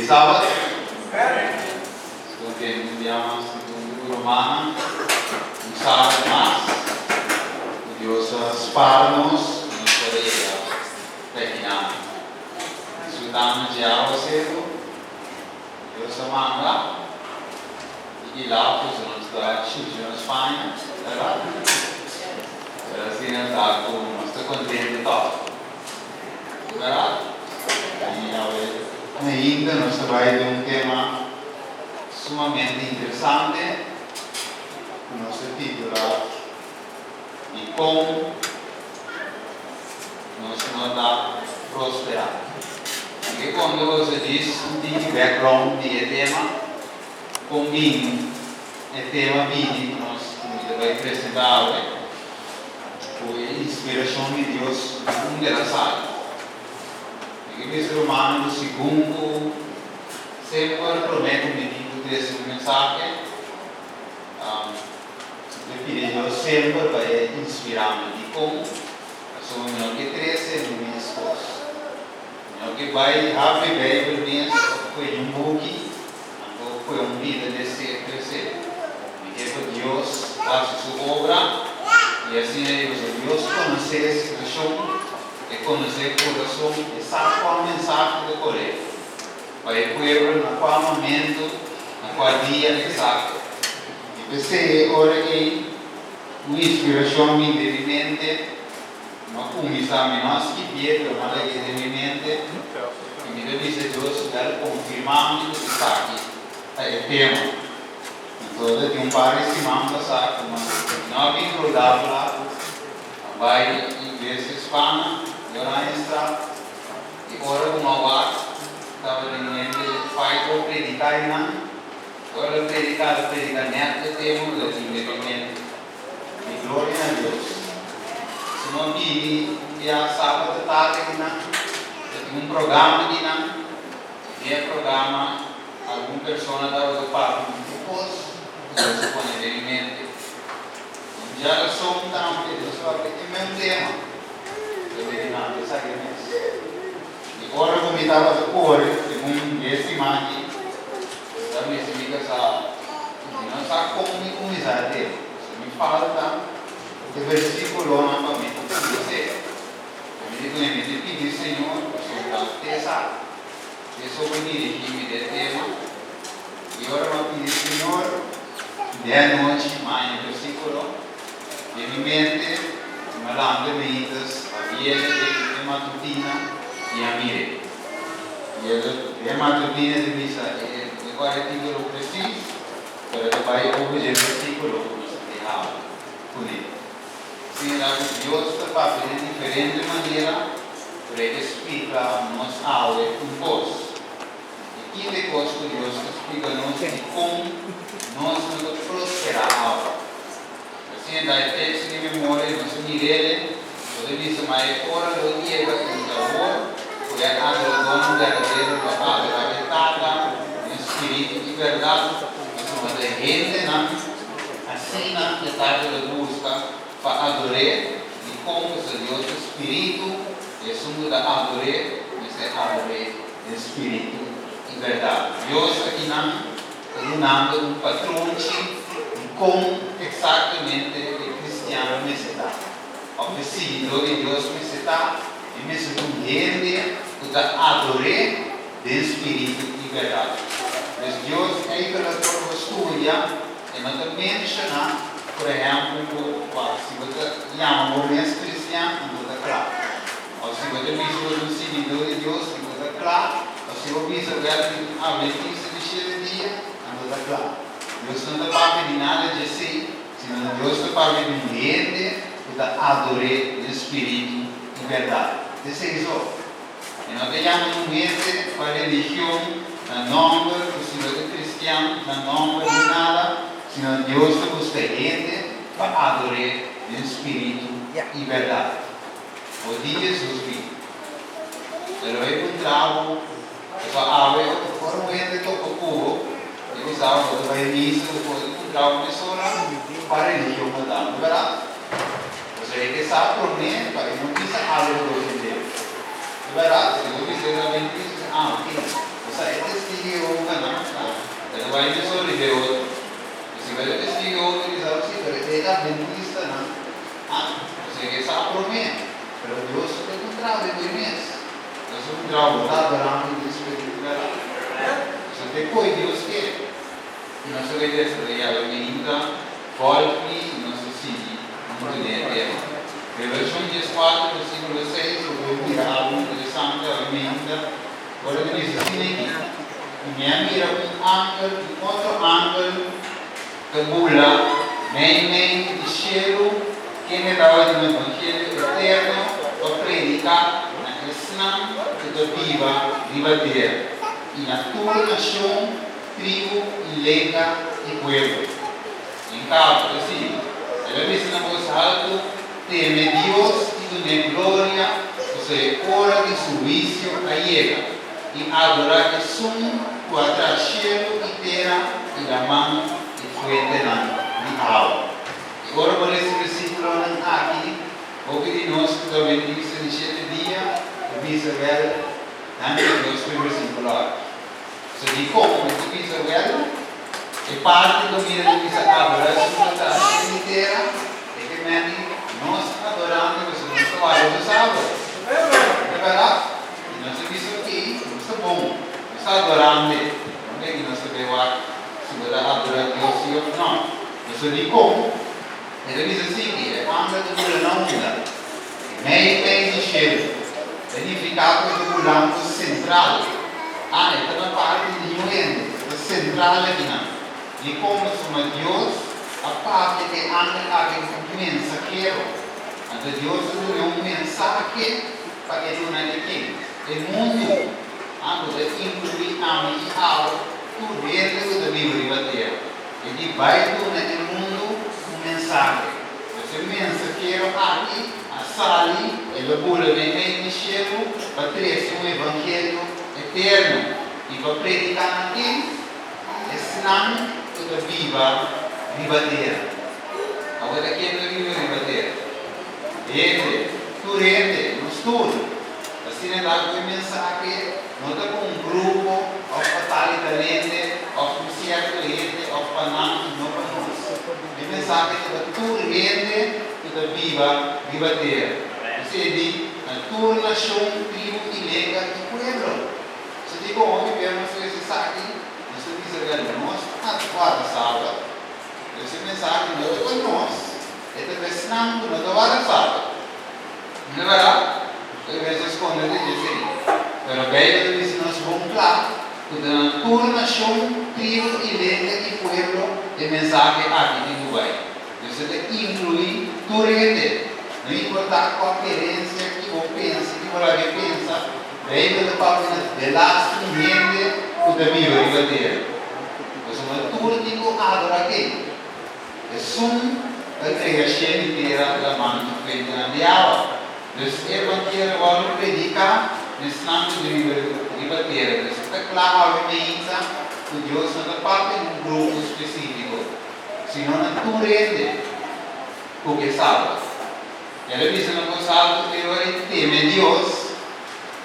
Sabat. Kontentu un dia mas di huntu ku rumannan, un sabat mas ku Dios a spar nos ku nos por a yega ta akinan. Disfrutando dje awaseru ku Dios a manda i ilaf ku nos ta shushi nos paña, bèrdat? Pero asina ta ku nos ta kontentu tòg. Bèrdat? I awe ainda nos ta bai den un tema sumamente interesante ku nos ta titula Dikon Nos No Ta Prosperá. Mi ke konta boso djis un tiki background di e tema, kon bin e tema bini ku nos ku mi ta bai presentá awe. Ku e inspirashon di Dios di unda el a sali. Mi ke bisa rumannan ku segun ku semper promé ku mi tin ku trese un mensahe, mi ta pidi Dios semper pa e inspirá mi. Dikon? Pasobra mi no ke trese mi mes kos. Mi no ke bai habri Beibel mes òf kue un buki anto kue un bida di esei trese. Mi ke pa Dios hasi su obra i asina e usa. Dios konosé e situashon, e konosé e kurason, e sa kua mensahe ta korekto pa e pueblo na kua momento, na kua dia eksakto. I p'esei e ora ei un inspirashon bin den mi mente, mi a kuminsá, mi no a skibié pero mi a lag'é den mi mente i mi ta bisa Dios, Bèl konfirmá mi ku esaki ta e tema. Entonces tin un par di siman pasá ku mi no a bin rodá pla, a bai iglesia hispana di Oranjestraat i ora ku mi a wak tabatin hende pai por prediká einan. Ora lo prediká lo prediká nèt e tema ku ta tin den mi mente. Mi gloria na Dios. Si no bini un dia sábado tardi einan, ta tin un programa einan. Den e programa algun persona tabata papia di tur kos ku Dios a pone den mi mente. Un djarason tambe Dios a papia e mes tema. Lo debe nan esaki mes. I ora ku mi tabata kore segun e siman aki, mi ta mester mi kasá ku mi no sa kon mi kuminsá e tema. Pasobra mi falta e versikulonan pa mi por kumins'é. Mi di kuné mi ta pidi Señor pasobra te sa. Eso por dirigí mi den tema. I ora mi a pidi Señor, den anochi mi a haña versíkulo den mi mente i mi a lanta mientras a biene den e matutina i a mir'é. I el den matutina ta bisa e no ta kòrda e título presis, pero e ta bai over dje versíkulo ku nos a dehaba kuné. Asina ku Dios ta papia den diferente manera, pero e ke splika nos awe un kos. I ki ta e kos ku Dios ta splika nos di kon nos no ta prosperá awe? Asina ta e teksto di memoria, nos a mir'é, bo ta bisa ma e ora lo yega i ta awor ku e adoradónan berdadero lo adorá e Tata den spiritu i bèrdat, pasobra ta e hendenan Asina e Tata ta buska pa ador'é, dikon ku sa Dios ta spiritu, i esun ku ta ador'é mester ador'é den spiritu i bèrdat. Dios akinan ta dunando un patronchi di kon eksaktamente e kristiano mester ta, òf e siguidó di Dios mester ta, e mester ta un hende ku ta ador'é den spiritu i bèrdat. Pues Dios eigelik ora bo studia E no ta menshoná, por ehèmpel, ku si bo ta yama bo mes kristian, anto ta kla. Òf si bo ta bisa bo ta un siguidó di Dios, anto ta kla. Òf si bo bisa bo ta un adventista di shete dia, anto ta kla. Dios no ta papia di nada djesei, sino Dios ta papia di un hende ku ta ador'é den spiritu i bèrdat. Esei so. E no ta yama un hende pa religion na nomber ku si bo ta kristian na nomber di nada, sino Dios ta buska hende pa ador'é den spiritu i bèrdat. Bo di Jesus bin. Pero e puntra bo, pasobra awe ora un hende topa ku bo, e bisa bo bo ta bai misa, bo por puntra bo mesora pa religion bo ta, no bèrdat? Pasobra e ke sa promé pa e no bisa algo di ofendé. E bèrdat, si bo bisa e ta bendí, bo bisa, ah, ok, bo sa e testigo. bai mesora riba e otro. Si bo ta testigo otro bisa bo si, pero e adventistanan a pasobra ke sa promé. Pero Dios no ta encontrá bo den mes. Dios ta puntra bo, bo ta adorando den spiritu i bèrdat? Pasobra te koe Dios ke. I nos ta bai desaroyá e meinta vòlg mi i nos ta sigui huntu den e tema. Revelashon 14 versíkulo 6 bo por mira algu interesante awe meinta ora ta bisa asina aki, I mi a mira un angel, un otro angel ta bula meimei di shelu, kende tabatin un evangelio eterno pa prediká na esnan ku ta biba riba tera i na tur nashon, tribu i lenga i pueblo. Den kabo ta sigui, El a bisa na bos haltu, Teme Dios i dun'é gloria, pasobra e ora di su huisio a yega, i adorá esun ku a traha shelu i tera i laman i fuentenan di awa. I ora bo lesa e versíkulonan aki, hopi di nos ku ta adventista di shete dia ta bisa, Wèl, danki Dios pa e versíkulo aki. So dikon mi ta bisa wèl? E parti ku mi ta bisa adorá esun ku ta hasi di tera, e ke menti nos adorando pasobra nos ta warda su sabat. Ta bèrdat? I nos ta bisa okey, nos ta bon, nos ta adorando. Promé ku nos ta bai wak si bo ta adorá Dios si òf nò. Pasobra dikon e ta bisa sigui, e angel ta bula na unda? Mei mei di shelu ta nifiká ku e ta bulando sentral. Ah, e ta na parti di niun hende, e ta sentral akinan. Dikon? Pasobra Dios a papia ku e angel aki ku un mensahero. Anto Dios a dun'é un mensahe pa e duna e ken? E mundu. Ah, ku ta inkluí ami i abo, tur hende ku ta biba riba tera. E di bai duna e mundu un mensahe. Pues e mensahero aki a sali, el a bula den mei di shelu pa trese un evangelio eterno i pa prediká na ken? Esnan ku ta biba riba tera. Awor ta ken ta biba riba tera? Hende, tur hende, nos tur. Asina ta ku e mensahe no ta pa un grupo òf pa tal i tal hende òf un sierto hende òf pa nan i no pa nos. E mensahe ta pa tur hende ku ta biba riba tera. Esei di na tur nashon, tribu i lenga i pueblo. Si di kon hopi bia nos lesa esaki, nos ta bisa bel nos a guarda Sabat. Pero si e mensahe no ta pa nos, e ta pa esnan ku no ta guarda Sabat. No ta bèrdat? E mester skonde den esei. Pero Beibel ta bisa nos bon kla ku ta na tur nashon, tribu i lenga i pueblo e mensahe aki tin ku bai. Mester ta inkluí tur hende. No importá kua kerensia ki bo pensa, ki bo laga e pensa, Beibel ta papia na delaste un hende ku ta biba riba tera. Pasobra tur tin ku adorá ken? Esun ta krea shel i tera laman i fuentenan di awa. Dus e evangelio a wòrdu prediká na esnan ku ta biba riba tera. Dus e ta kla awe meinsa ku Dios no ta papia na un grupo spesífiko, sino na tur hende ku ke salba. El a bisa na bos altu e ora i teme Dios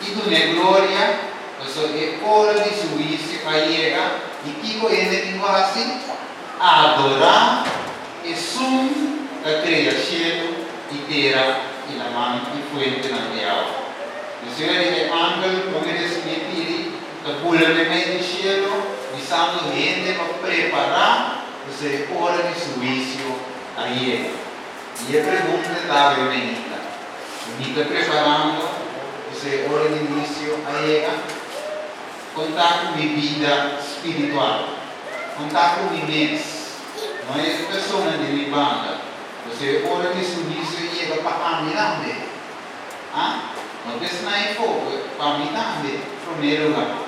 i dun'é gloria, pasobra e ora di su huisio a yega, i kiko hende tin ku hasi? Adorá esun ta krea shelu i tera i laman i fuentenan di awa. Nos a di e angel promé resibí pidi ta bula meimei di shelu bisando hende pa prepará pasobra e ora di su huisio a yega. I e pregunta ta awe mainta, Mi ta preparando pasobra e ora di huisio a yega? Kon ta ku mi bida spiritual? Kon ta ku mi mes? No e persona di mi banda. Pasobra e ora di su huisio yega pa ami tambe. Ah? No ta esnan ei fo, pa mi tambe, promé lugá.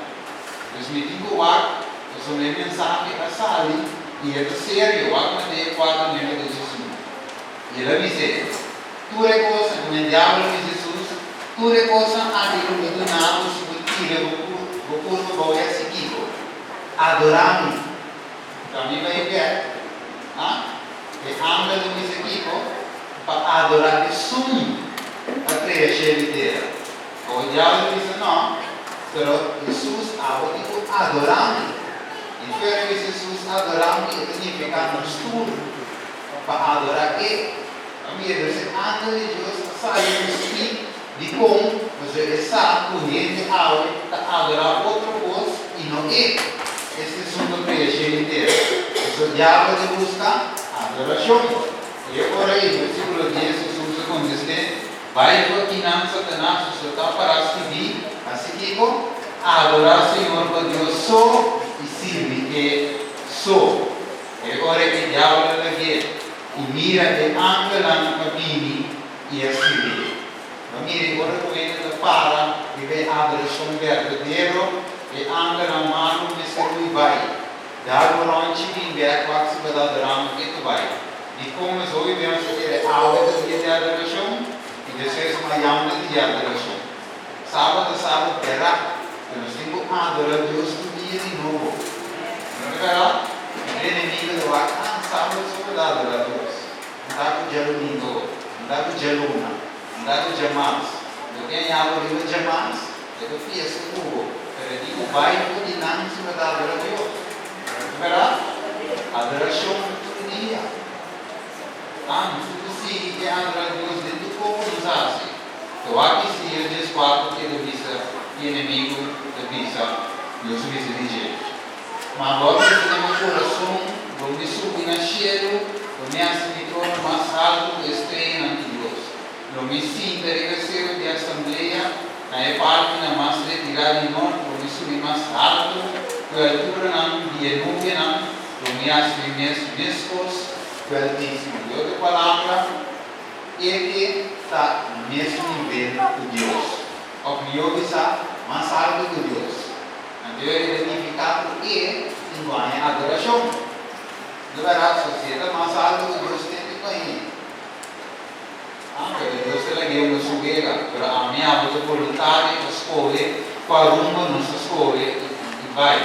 Dus mi tin ku wak, pasobra e mensahe a sali i e ta serio. Wak Mateo 4, 9 te 11. I el a bis'é, Tur e kosnan, ku e diabel a bisa Hesus, tur e kosnan aki lo mi duna bo si bo tira bo kurpa bou i hasi kiko? Adorá mi. Ta mi bai bèk, ha? E angel a bisa kiko? Pa adorá esun a krea shelu i tera. Awor e diabel a bisa, No, pero Hesus, abo tin ku adorá mi. I fuera di Hesus adorá mi, e ta nifiká nos tur pa adorá E. A mira, e angel di Dios a sali ku spit. Dikon? Pasobra e sa ku hende awe ta adorá otro kos i no E. Esta esun ta krea shelu i tera. Pasobra diabel ta buska adorashon. I e ora ei, versíkulo dies, Hesus a kontest'é, Bai for kinan, Satanas, pasobra ta pará skibí, Hasi kiko? Adorá Señor bo Dios so i sirbi E so. E ora ei diabel a lag'é, i mira, e angelnan a bini i a sirbié. Bo mira ora ku hende ta para riba e adorashon berdadero, e angelnan malu mester hui bai. Dal bo ròntchi bin bèk wak si bo ta adorando ke ta bai. Dikon nos hopi bes ta kere awe ta dia di adorashon i despues mayan ta dia di adorashon? Saba ta saba bèrá, pero nos tin ku adorá Dios tur dia di nobo. No ta bèrá? E enemigo ta wak, ah, saba so bo ta adorá Dios. N ta ku djadumingo, N ta ku djaluna, N ta ku djamars. Lo ke a yama riba djamars, e ta fiesta ku bo, pero e tin ku bai for di nan si bo ta adora Dios. Ta bèrdat? Adorashon tur dia. Ah, nos tin ku sigui e adora Dios den tur kos ku nos hasi. Ta wak Isaías 14 keda bisa e enemigu ta bisa, Dios a bisa di dje. Ma bo a bisa den bo kurason, Lo mi subi na shelu, lo mi hasi mi trono mas haltu ku e streanan di Dios. Lo mi sinta riba e seru di asamblea, na e partinan mas retirá di nort, lo mi subi mas haltu ku e alturanan di e nubianan, lo mi hasi mi mes meskos ku e Altísimo. Di otro palabra, e ke ta na mes nivel ku Dios, òf mihó bisá, mas haltu ku Dios. Anto e identifiká ku e tin ku haña adorashon. No bèrdat so si e ta mas altu ku Dios tin ku hañ'é. Ah, pero Dios ta lag'é un su guera. Pero ami abo ta boluntario pa skohe kua rumbo nos ta skohe i bai.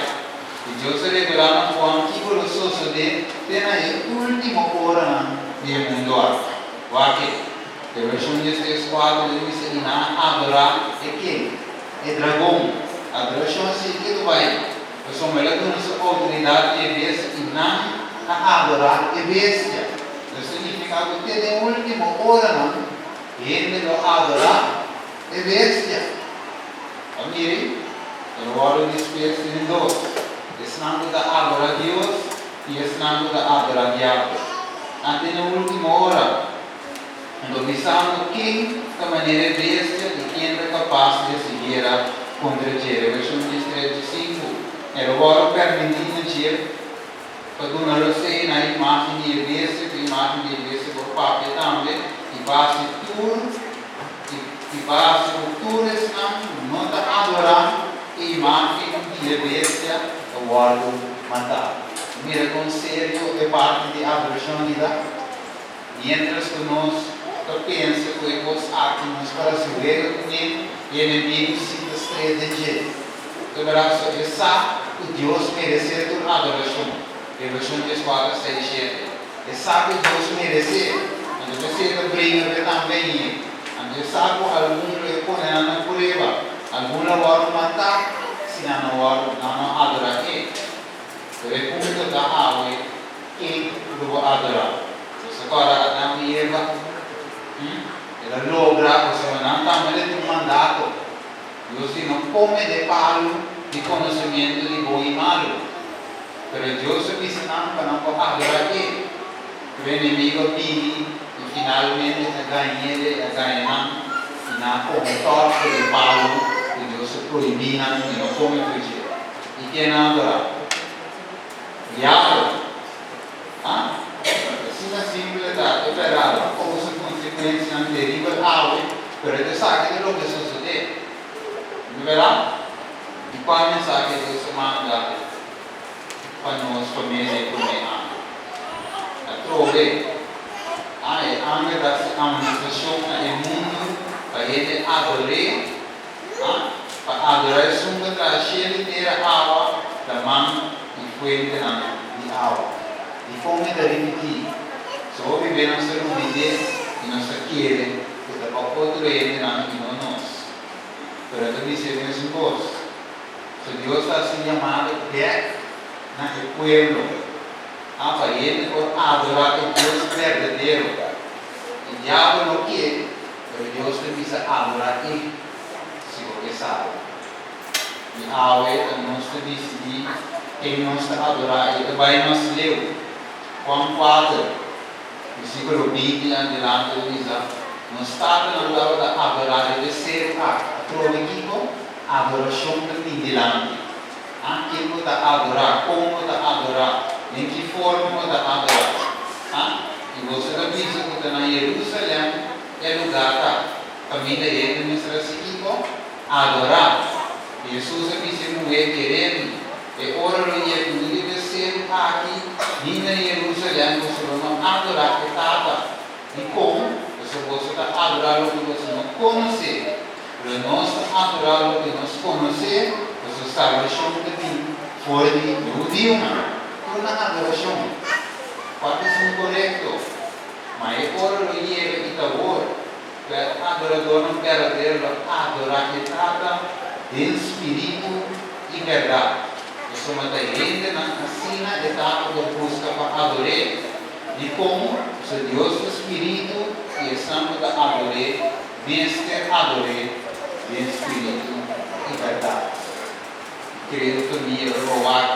I Dios a revelá na Juan kiko lo sosodé te na e último oranan di e mundu aki. Wak e. Revelashon 13, 4 ta bisa, I nan a adorá e ken? E dragon. Adorashon si ke ta bai? Pasobra el a duna su outoridat na e bestia i nan a adorá e bestia. Lo signifiká ku te den último oranan hende lo adorá e bestia. A miri, e lo wòrdu disperso den dos, esnan ku ta adorá Dios i esnan ku ta adorá diabel. Ante na último ora. Anto bisando ken ta manera e bestia i ken ta kapas di hasi guera kontra dje. Revelashon 13 di sinku. E lo wòrdu permití na dje pa duna rosei na e imágen di e bestia, ku e imágen di e bestia por papia tambe, i basi tur i basi ku tur esnan ku no ta adorá e imágen di e bestia ta wòrdu matá. Mira kon serio e parti di adorashon aki ta. Miéntras ku nos ta pensa ku e kos aki nos por hasi wega kuné, e enemigu sí ta strea den dje. Ta bèrdat so e sa ku Dios meresé tur adorashon, Revelashon 14, 6, 7. E sa ku Dios meresé, anto p'esei e ta bringa p'e tambe añ'é. Anto e sa ku algun lo e pone nan na prueba, algun lo wòrdu matá si nan no wòrdu nan no adorá e. Pero e punto ta awe, ken lo bo adorá? Nos ta kòrda Adam i Eva? Hm? El a logra, pasobra nan tambe le tin un mandato. Dios di no kome d'e palu di konosemiento di bon i malu. Pero Dios a bisa nan pa nan por adorá E. Pero e enemigo a bini i finalmente a gañ'é, a gaña nan, i nan a kome tòg for di e palu ku Dios a prohibí nan di no kome for dje. I ken a adorá? Diabel. Ha? Asina simple ta, e bèrdat a kousa konsekuensianan teribel awe, pero e ta esaki ta loke sosodé. No bèrdat? I kua mensahe Dios a manda pa nos pa medio di e promé angel? Atrobe, a e angel ta hasi amonestashon na e mundu pa hende ador'é. A Pa adorá esun ku a traha shelu, tera, awa, laman i fuentenan di awa. Dikon e ta ripití? So hopi be nos ta lubid'é i nos ta kere ku ta pa otro hendenan i no nos. Pero e ta bisa e mesun kos. So Dios ta hasi un yamada bèk. na e pueblo. A Pa hende por adorá e Dios berdadero. E diabel no ke, pero Dios ta bisa adorá e, si bo ke sabi. I awe ta nos ta disidí ken nos ta adorá i e ta bai mas leu. Juan kuater, versíkulo 20 adelante ta bisa, Nos tatanan tabata adorá riba e seru aki. Atrobe kiko? Adorashon ta bin dilanti. A Ken bo ta adorá? Kon bo ta adorá? Den ki forma bo ta adorá? A I boso ta bisa ku ta na Yerusalèm e lugá ta, kaminda hende mester hasi kiko? Adorá. I Hesus a bisa e muhé, Kere mi, e ora lo yega ni riba e seru aki ni na Yerusalèm boso lo no adorá e Tata. Dikon? Pasobra boso ta adorá loke boso no konosé. Pero nos ta adorá loke nos konosé, pasobra salbashon ta bin for di e hudiunan. Tur nan adorashon kua ta esun korekto? Ma e ora lo yega i ta awor, ku e adoradornan berdadero lo adorá e Tata den spiritu i bèrdat, pasobra ta hendenan asina e Tata por buska pa ador'é. Dikon? Pasobra Dios ta spiritu i esnan ku ta ador'é mester ador'é den spiritu i bèrdat. Mi kreo ku mi ora bo wak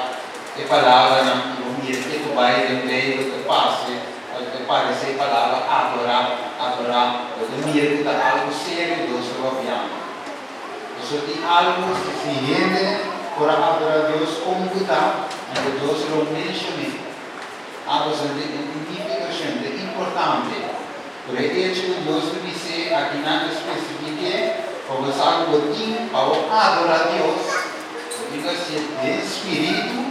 e palabranan i bo mira ke ku bai den Beibel ta pase òf ta paresé e palabra adorá, adorá, bo ta mira ku ta algu serio Dios ta papiando. Pasobra tin algu si hende por a adorá Dios kon ku ta, anto Dios lo menshon'é. Abo sa di un nifikashon ta importante, pero e echo ku Dios ta bis'é akinan ta spesifik'é pa bo sa ku bo tin pa bo adorá Dios, bo tin ku hasié den spiritu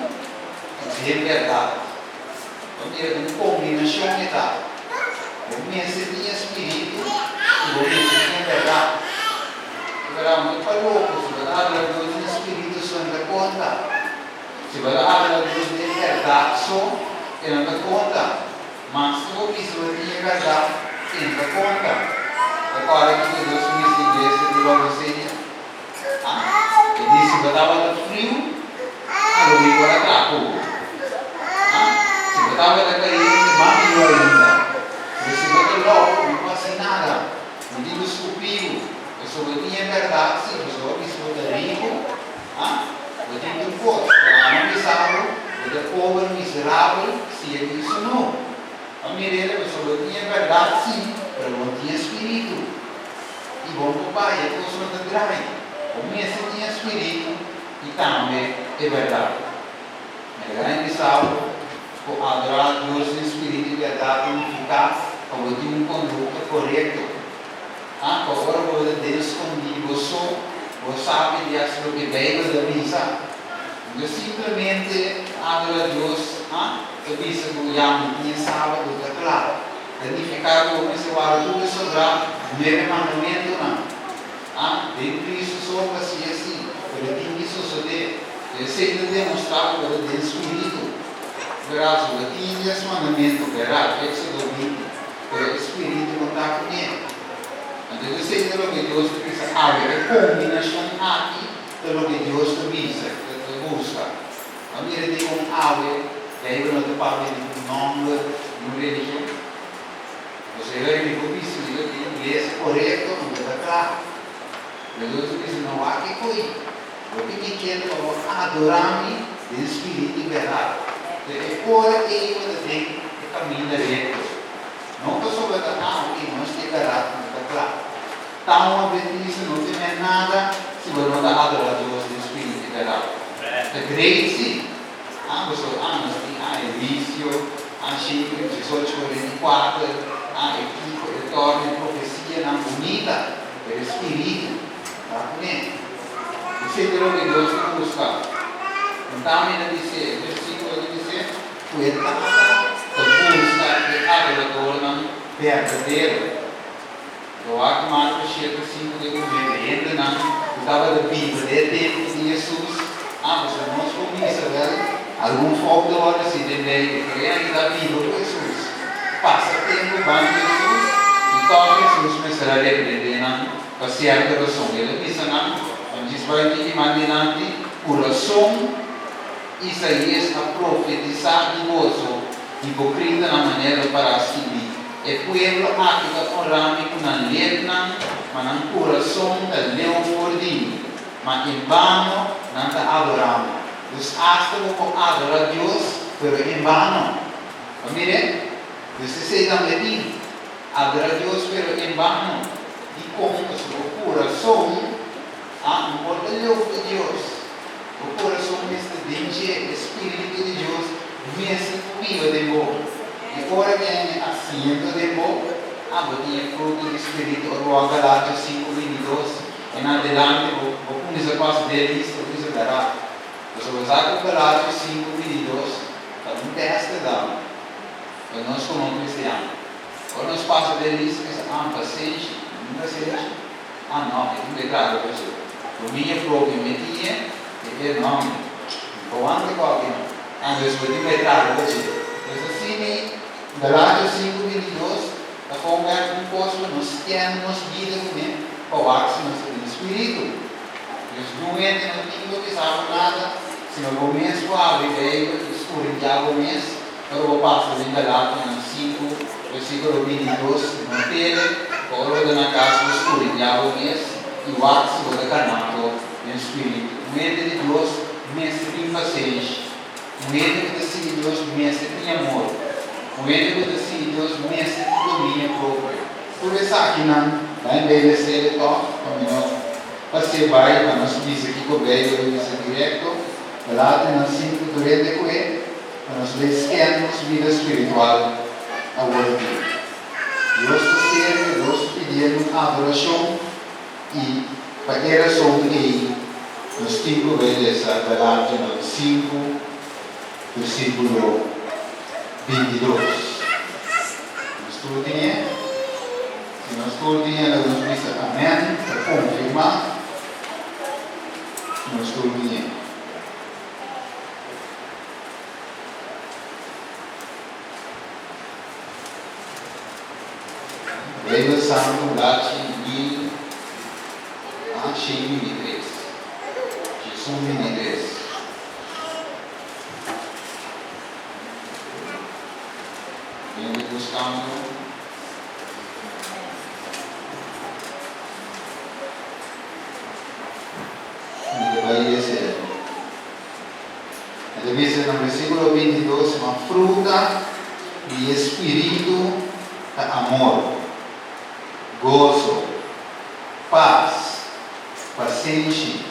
i den bèrdat. Bo mira un kombinashon e ta. Bo mester tin e spiritu i bo mester tin e bèrdat. Pero no ta loko si bo ta adorá Dios den spiritu so no ta konta. Si bo ta habla Dios den bèrdat so, e no ta konta. Mas ku bo bisa bo tin e bèrdat, e no ta konta. Ta kòrda kiko Dios a bisa iglesia di Laodisea? Ha? E di, Si bo tabata friu, a lo mi por a traha ku bo. Ha? Si bo tabata kayente, mas mihó ainda. Pero si bo ta lou, no por hasi nada. Mi tin ku skupi bo. Pasobra bo tin e bèrdat, sí, pasobra bo bisa bo ta riku. Ha? Bo tin tur kos, pero amo bisa bo, bo ta pober, miserabel, siegu i sunú. A mir'é pasobra bo tin e bèrdat sí, pero bo no tin e spiritu. I bo no por bai, e kos no ta drai. Bo mester tin e spiritu i tambe e bèrdat. Mi ta gana bisa bo ku adorá Dios den spiritu i bèrdat ta nifiká pa bo tin un kondukta korekto. Ha, pa ora bo ta den skondí bo so, bo sabi di hasi loke Beibel ta bisa. No ta simplemente adora Dios, ha, ta bisa ku ya mi tin e sábado ta kla. Ta nifiká ku bo mester warda tur e sobrá nuebe mandamentunan. Ha, den Kristu so bo hasi así, pero tin ki sosodé. Esei ta demostrá ku bo ta den spiritu. Verás, bo ta tin e dies mandamentu, verá, Éksodo 20. Pero e spiritu no ta ku ne. Anto esei ta loke Dios ta bisa awe. E kombinashon aki ta loke Dios ta bisa, ta buska. A mira dikon awe Beibel no ta papia di un nòmber di un religion. Pasobra e mi por bisa mi ta tin iglesia korekto, anto ta kla. Pero Dios ta bisa, no wak e koi. Loke mi kier ta pa bo adorá mi den spiritu i bèrdat. Pero e ora ei bo ta den e kaminda rekto. No pasobra ta awe i nos ke bèrdat no ta kla. Ta un adventista no te mèn nada si bo no ta adorá Dios den spiritu i bèrdat. Ta great si. Ah, pasobra ah nos tin ah e wisio, ah shinku 18 44, ah e kiko, e tòrna, e profesianan bunita, pero e spiritu. Ta kuné. Esei ta loke Dios ta buska. Nta mi ta bis'é, versíkulo ta bis'é, ku e Tata ta buska e adoradornan berdadero. Lo wak Marko shete sinku den ku mira hendenan ku tabata biba den e tempu di Hesus. Ah, pasobra nos por bisa, wèl, algun fout ta wòrdu hasi den Beibel, pero e ainda a biba ku Hesus. Pasa tempu banda di Hesus, i tòg Hesus mester a reprendé nan. Pa sierto rason. El a bisa nan, Nan djis bai tiki mas dilanti, ku rason Isaías a profetisá di boso, hipokritanan, manera lo pará skibí, E pueblo aki ta onrá mi ku nan lepnan, ma nan kurason ta leu for di mi. Ma en bano nan ta adorá mi. Dus asta bo por adorá Dios, pero en bano. Bo mir'é? Dus esei tambe tin. Adorá Dios, pero en bano. Dikon? Pasobra bo kurason a no por ta leu for di Dios. Bo kurason mester den dje, e spiritu di Dios mester ku biba den bo. I ora ku e asiento den bo, abo tin e fruto di spiritu. Ora bo wak Galatios 5:22 en adelante, bo bo kuminsá pasa den lista, bo kuminsá gará. Pasobra bo sa ku Galatios 5:22 ta un tèst te dam pa nos komo kristian. Ora nos pasa den lista, bisa, Ah, pasenshi, mi pasenshi. Ah no, mi tin pecado pa dje. Dominio propio mi tin e, e e no mi. Mi por wanta e koki no. Ah, dus bo tin pecado pa dje. Dus asina ei, Galatios 5:22 ta kon wèk un kos ku nos sken nos bida kuné pa wak si nos ta den spiritu. Dus niun hende no tin ku bisa bo nada, sino bo mes ku habri Beibel i skurindia bo mes. Ora bo pasa den Galationan 5, versíkulo 22, no tele pa ora bo ta na kas bo skuridiá bo mes i wak si bo ta kanando den spiritu. Un hende di Dios mester tin pasenshi. Un hende ku ta sigui Dios mester tin amor. Un hende ku ta sigui Dios mester tin dominio propio. Tur esakinan ta embelesé tòg pa mi no pas'é bai pa nos bisa kiko Beibel ta bisa direkto. Galationan 5 durante ku e. Pa nos bay sken nos bida spiritual awor aki. Dios ta serka, Dios ta pidiendo un adoracion y pa e razon ey nos tin cu bay lesa Galationan 5 versiculo 22. Nos tur tin e? Si nos tur tin e laga nos bisa amen pa confirma cu nos tur tin e. Beibel Santu blachi 1123, 1123. Hende buskando. Mi ta bai lesa. E ta bisa na versíkulo 22, Ma fruta di e spiritu ta amor, goso, pas, pasenshi,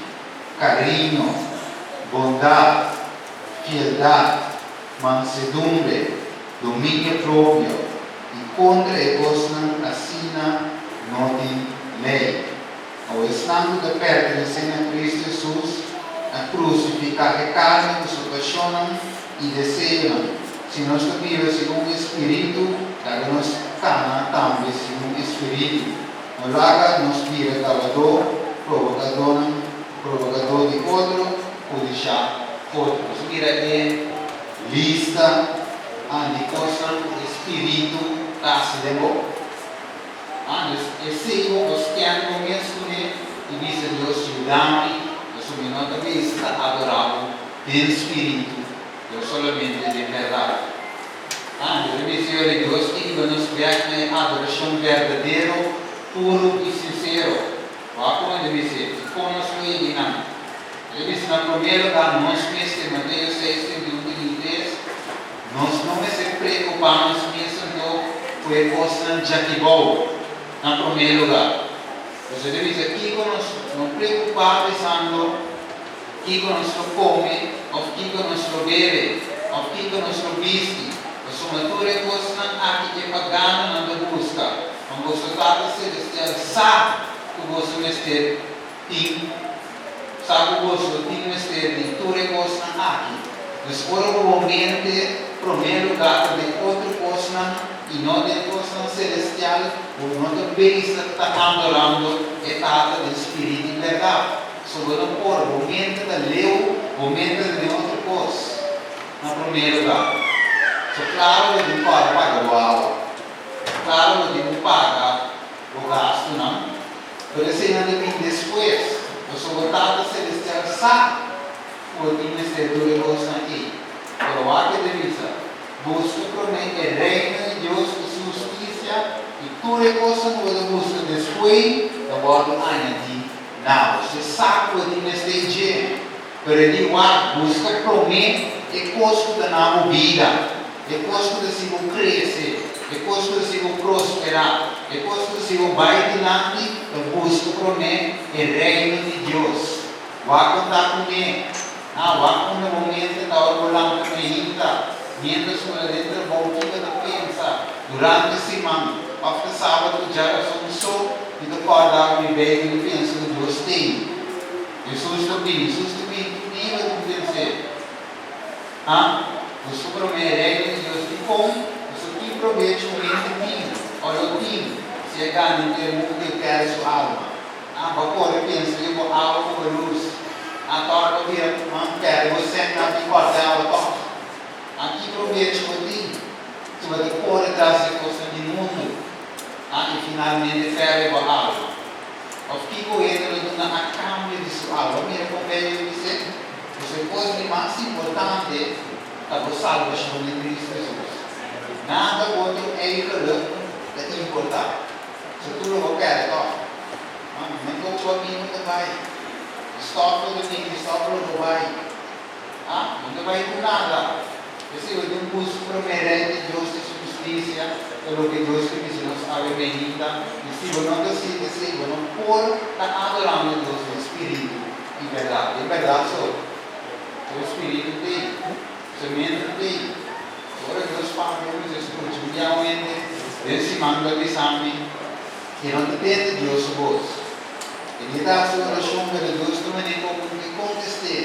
kariño, bondat, fieldat, mansedumbre, dominio propio, i kontra e kosnan asina no tin lei. Awe esnan ku ta pertenesé na Kristu Hesus a krusifiká e karni ku su pashonnan i deseonan. Si nos ta biba segun e spiritu, laga nos kana tambe segun e spiritu. No laga nos bira gabadó, provokadónan, provokadó di otro, kudishá otro. Nos mira e lista di kosnan ku e spiritu ta hasi den bo. Antes, esei bo por sken bo mes kuné i bisa Dios, Yuda mi, pasobra mi no ta bisa ta adorá bo den spiritu, pero solamente den bèrdat. Antes, e bisa yora Dios ke hiba nos bèk na e adorashon berdadero, puru i sinsero. Wak kon e ta bis'é i kon nos lo yega einan. E ta bisa na promé lugá nos mester, Mateo 6, 31 te 33, Nos no mester preokupá nos mes anto ku e kosnan djakibou na promé lugá. Boso ta bisa kiko nos no preokupá pensando kiko nos lo kome òf kiko nos lo bebe òf kiko nos lo bisti, pasobra tur e kosnan aki e paganonan ta buska. Ma boso Tata Selestial sa ku boso mester tin. Sa ku boso tin mester di tur e kosnan aki. Dus ora ku bo mente promé lugá ta den otro kosnan i no den kosnan selestial, bo no ta bezig ta andorando e Tata den spirit i bèrdat. So bo no por, bo mente ta leu, bo mente ta den otro kos na promé lugá. So klaro bo tin kòrda paga bo awa, klaro bo tin ku paga bo gastunan. Pero eseinan ta bin despues, pasobra bo Tata Selestial sa ku bo tin mester tur e kosnan ei. I tur e kosnan ku bo ta buska despues ta wòrdu añadí na bo. Si e sa ku bo tin mester dje, pero e di wak, buska promé e kos ku ta na bo bida, e kos ku ta hasi bo krese, e kos ku ta hasi bo prosperá, e kos ku ta hasi bo bai dilanti, ta buska promé e Reino di Dios. Wak kon ta kuné. Ah, wak unda bo mente ta ora bo lanta meinta, miéntras ku ta den trabou kiko ta pensa durante siman òf ta sábado ku djarason so mi ta kòrda ku mi Beibel i pensa ku Dios tin. Hesus ta bin, Hesus ta bin tur dia bo tin pens'é. Ah, boso promé Reino di Dios dikon boso ki probecho un hende tin ò lo tin si e gana henter mundu i pèrdè su alma? Ah, bo kore pensa di bo awa ku bo lus. Ah, tòg bo bira man pèrdè bo sènnan di kòrta awa tòg. Ah, ki probecho bo tin si bo ta kore tras di e kosnan di mundu, ah, i finalmente pèrdè bo alma? Òf kiko hende lo duna a kambio di su alma? Bo mira kon Beibel ta bis'é? Pasobra e kos di mas importante ta bo salbashon den Kristu Hesus. Nada otro eigelik ta importá. So tur lo bo pèrdè tòg. Ma mi no topa mi no ta bai. Mi stòp lo ta bin, mi stòp lo bo bai. Ah, mi no ta bai ku nada. P'esei bo tin buska promé Rei di Dios i su hustisia, ta loke Dios ke bisa nos awe meinta. I si bo no ta sigui esei, bo no por ta adorando Dios den spiritu i bèrdat. Den bèrdat so. Su spiritu t'ei, su mente t'ei. Ora Dios papia ku nos escucha un dia un hende den siman ta bisa mi e no ta tende Dios su bos. E dia ta hasi oracion pero Dios ta manera como ku ke contest'é.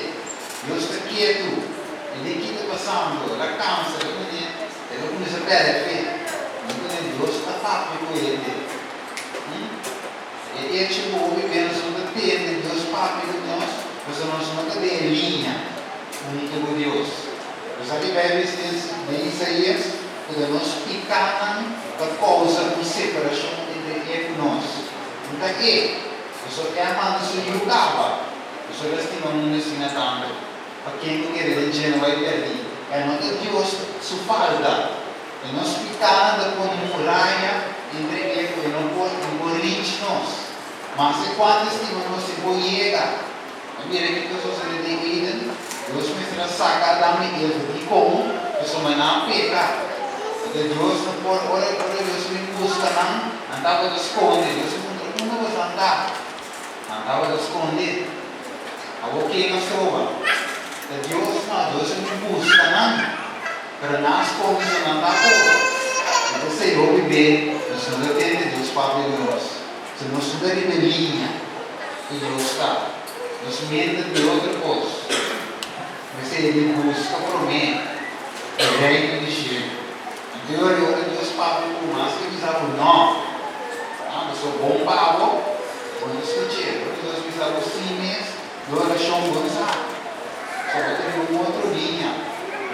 Dios ta kietu. E di ki ta pasando? El a cansa. El a manera el a cuminsa perde fe. Mi pone Dios ta papia ku hende. Hm? E hecho ku hopi bes nos no ta tende Dios papia ku nos pasobra nos no ta den e liña hunto ku Dios. Bo sa ki Bijbel dice den Isaías? Ku ta nos pikánan ta kousa un separashon entre E ku nos. No ta E, pasobra E a manda Su Yu kaba. Pasobra El a stima mundu asina tantu, pa ken ku kere den dje no bai pèrdí. E no ta Dios su falta. E nos pikánan ta pone muraya entre E ku E no por, no por reach nos. Maske kuantu E stima nos, E por yega. A mira kiko a sosodé den Eden? Dios mester a saka Adam i Eva. Dikon? Pasobra nan a peka. Anto Dios no por, ora ora Dios bin buska nan, nan tabata skonde. Dios a puntra, Unda boso ta? Nan tabata skonde. Awor ken a stroba? Ta Dios? No, Dios a bin buska nan, pero nan a skonde so nan ta por. I p'esei hopi be nos no ta tende Dios papia ku nos. Si nos no ta riba e liña ku Dios ta, nos mente ta di otro kos. Mester di buska promé e Reino di shelu. Anto e ora ora Dios papia ku bo, mas ke bisa bo nò, ah, pasobra bon pa bo, bo no skuch'é. Ora Dios bisa bo sí mes, di orashon bo no sa. Pasobra bo ta riba un otro liña.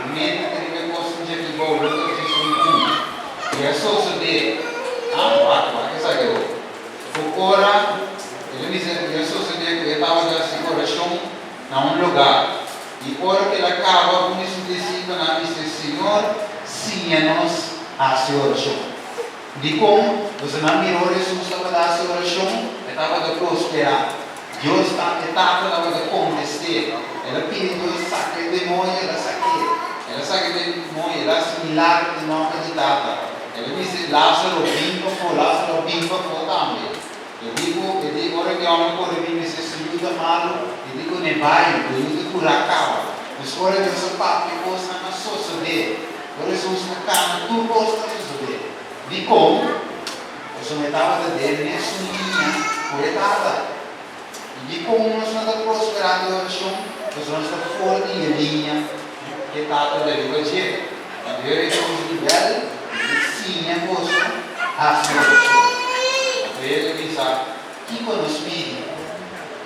Bo mente ta riba e kosnan dje aki bou, bo ta dje un. I a sosodé, ah, wak, wak esaki awor, ku ora el a bisa, i a sosodé ku e tabata hasi orashon na un lugá, i ora ku el a kaba, un di su disipelnan a bis'é, Señor, siña nos hasi orashon. Dikon? Pasobra nan mira ora Hesus tabata hasi orashon, e tabata prosperá. Dios ta, e Tata tabata kontest'é. El a pidi Dios saka e demoño, el a sak'é. El a saka e demoño, el a hasi milagro den nòmber di Tata. El a bisa Lázaro, Bin pafó. Lázaro a bin pafó tambe. E di ku, e di, ora ku e hòmber kore bin bisa su yu ta malu, e di ku n'e bai, bo yu ta kurá kaba. Dus ora Dios a papia kosnan a sosodé. Ora Hesus a kana, tur kos ta sosodé. Dikon? Pasobra e tabata den mesun liña ku e Tata. I dikon nos no ta prosperá den orashon? Pasobra nos ta for di e liña ku e Tata ta riba dje. Anto e Hesus di bèl i siña boso hasi orashon. Anto el a bisa, Kiko nos pidi?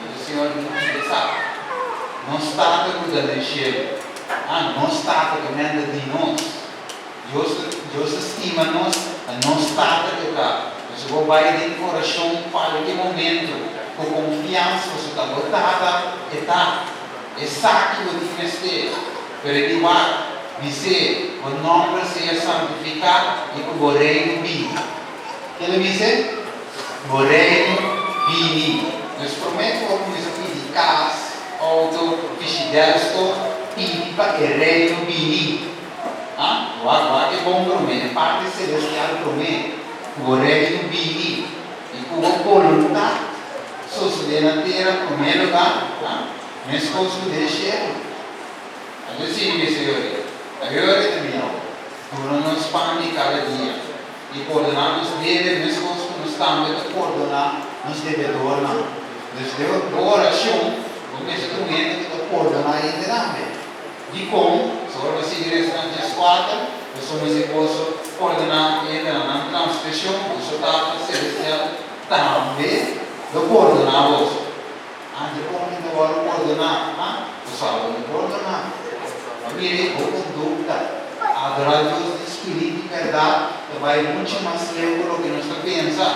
Anto Señor di bisa, Nos Tata ku ta den shelu. Ah, nos Tata ku menda di nos. Dios ta Dios ta stima nos, ta nos Tata ku ta. Pasobra bo bai den orashon kualke momento ku konfiansa pasobra ta bo Tata e ta. E sa ki bo tin mester, pero e di wak, bis'é, Bo nòmber sea santifiká i ku bo Reino bini. Ke lo bisa? Bo Reino bini. Nos promé ku bo kuminsá pidi kas, outo, fishidelsto, pidi pa e Reino bini. Ha? Wak, wak e bon promé, e parti selestial promé. Ku bo Reino bini i ku bo boluntat sosodé na tera promé lugá, ha? Meskos ku den shelu. Anto sigui bisa yori, Ayori ta mihó. Duna nos pan di kada dia. I pordoná nos debe meskos ku nos tambe ta pordoná nos debedornan. Dus den bo orashon, bo mester ta un hende ku ta pordoná hende tambe. Dikon? Pasobra bo sigui resa na 14, Boso mester boso pordoná hendenan nan transgreshon, boso Tata Selestial tambe lo pordoná boso. Ah, dikon mi ta wòrdu pordoná? Ah, bo sa bo no pordoná. Ma mira bo kondukta. Adorá Dios den spirit i bèrdat ta bai muchu mas leu ku loke nos ta pensa.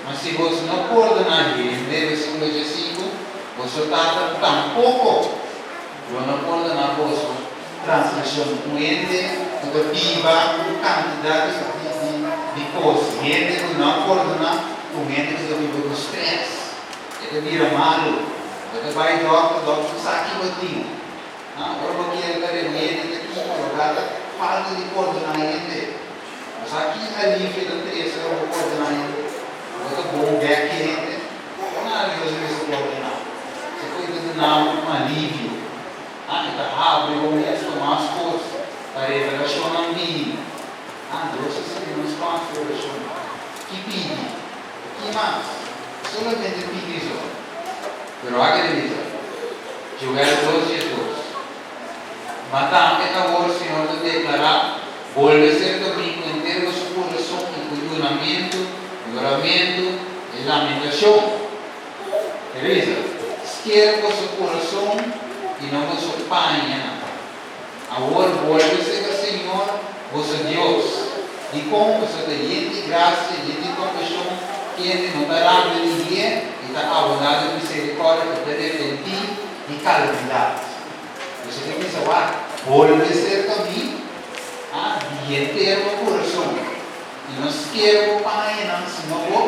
Ma si boso no pordoná hende, versíkulo 15, boso Tata tampoko lo no pordoná boso transgreshon. Un hende ku ta biba ku kantidat di kos, hende ku no a pordoná, un hende ku ta biba ku strès. E ta bira malu. Bo ta bai dòkter, dòkter sa ki bo tin. Ha, ora bo kier ta remedi ta kiko, bo gata falta di pordoná hende. Bo sa ki alivio ta trese ora bo pordoná hende? Bo ta bon bèk ki hende? Kon a Dios mester pordoná? Se ku e ta duna bo un alivio. Ha, e ta habri bo mes pa mas kos, pa revelashonnan bini. Ha, Dios ta siña nos mas revelashon. Ki pidi? Ki mas? Solamente pidi so. Pero wak e bisa, Joel 2 12, Ma tambe awor Señor ta deklará, Bolbe serka mi ku henter boso kurason i ku yunamentu, yoramentu i lamentashon. E bisa, Sker boso kurason i no boso pañanan. Awor bolbe serka Señor, boso Dios. Dikon boso ta yen di grasia, yen di kompashon, kende no ta rabia di hie i ta abundá den miserikòrdia i ta repentí di kalamidat. Boso ta bisa, Wak, bolbe serka mi, a, di henter bo kurason, i no sker bo pañanan, sino bo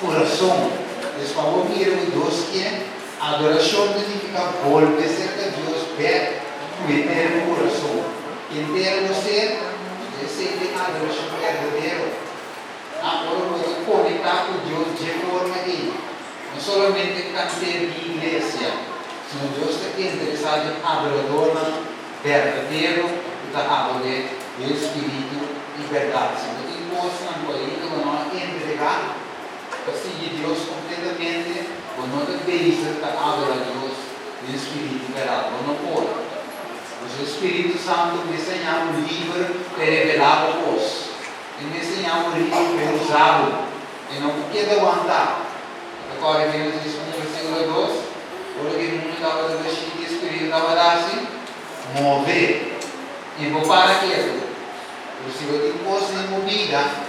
kurason. Pues pa bo mira ku Dios ke Adorashon ta nifiká bolbe serka Dios bèk ku henter bo kurason, henter bo ser, i esei ta e adorashon berdadero. A Ora bo ta konektá ku Dios dje forma ei, no solamente kanter di iglesia, sino Dios ta interesá den adoradornan berdadero ku ta ador'é den spiritu i bèrdat. Si bo tin kosnan ku ainda bo no a entregá, Ta sigui Dios completamente, bo no ta bezig ta adora Dios den spiritu berdad, bo no por. Pasobra e Spiritu Santo mester haña bo liber pa e revelá bo cos. E mester haña bo liber pa e usa bo. E no por keda wantá. Bo ta corda Genesis 1 versiculo 2? Ora cu e mundo tabata bashí, ki e Spiritu tabata haci? Move. E por para ketu. Pero si bo tin cos den bo bida,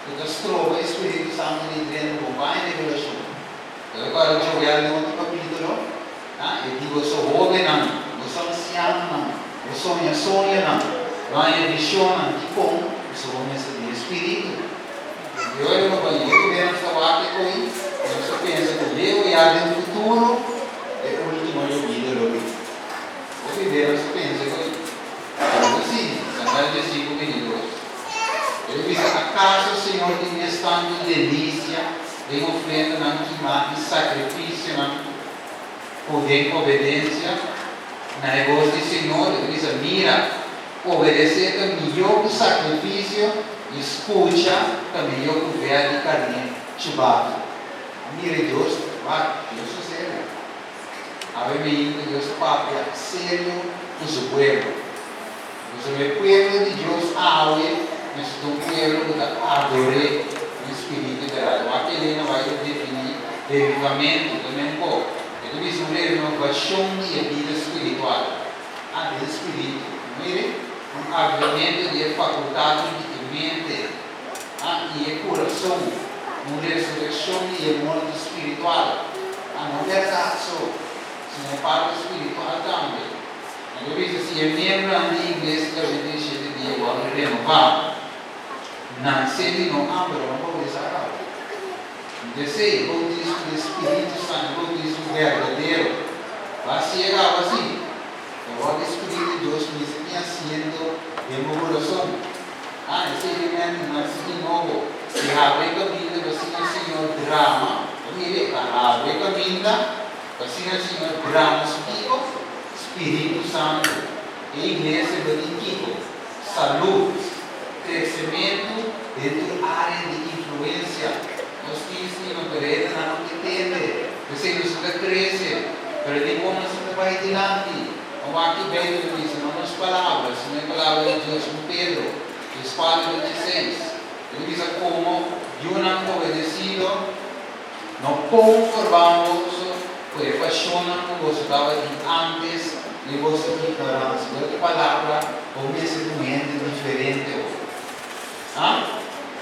Ku ta stroba e Spiritu Santu di drenta bo bai revelashon. Ta rekorda Joel den otro kapítulo? Ha? E di boso hóbennan, boso ansianonan, bo soña soñonan, lo haña vishonnan, dikon? Pasobra bo mester di e Spiritu. I ora no bai hopi bes nos ta wak e koi i nos ta pensa ku leu ya den futuro e último yobida lo bin. Hopi bes nos ta pensa e koi. Pero bo si, Samuel 15, 22. El a bisa, Akaso Señor tin mes tantu delisia den ofrendanan kimá i sakrifisionan ku den obedensia na e bos di Señor? El a bisa, Mira, obedesé ta mihó ku sakrifisio i skucha ta mihó ku vèt di karné chubatu. Mira, Dios, wak, Dios ta serio. Awe mi ku Dios ta papia serio ku su pueblo. Pasobra e pueblo di Dios awe mester ta un pueblo ku ta ador'é den spiritu i bèrdat. Wak Elena White ta definí revivamentu ta men ko. E ta bisa un renovashon di e bida spiritual. Ah, den spiritu. Mire, un avivamentu di e fakultatnan di e mente, ah, i e kurason, un resurekshon di e morto spiritual. Ah, no bèrdat so, sino e parti spiritual tambe. Mi ta bisa si e miembronan di iglesia ta 27 dia wòrdu renová, nan sedi no hamber, nan pobresa a kaba. Esei, boutismo di Spiritu Santu, boutismo berdadero. Bo a siega awa si? Awor e Spiritu di Dios mester tin asiento den bo kurason. Ah, esei ta mente nasi di nobo. I habri e kaminda pa asina Señor drama, bo mira, pa habri e kaminda pa asina Señor drama su kiko? Spiritu Santu. E iglesia lo tin kiko? Salú, kresementu den tur área di influensia. Nos tin stima, pero hendenan no ke tende. P'esei nos no ta krese, pero di kon nos no ta bai dilanti? No wak ki Beibel ta bisa, no nos palabra, sino e palabra di Dios ku Pedro, Dios 4:26. E ta bisa, Komo yunan obedesido, no konformá boso ku e pashonnan ku boso tabatin ántes di boso ignoransia. Ku otro palabra, bo mester ta un hende diferente awor. Ha?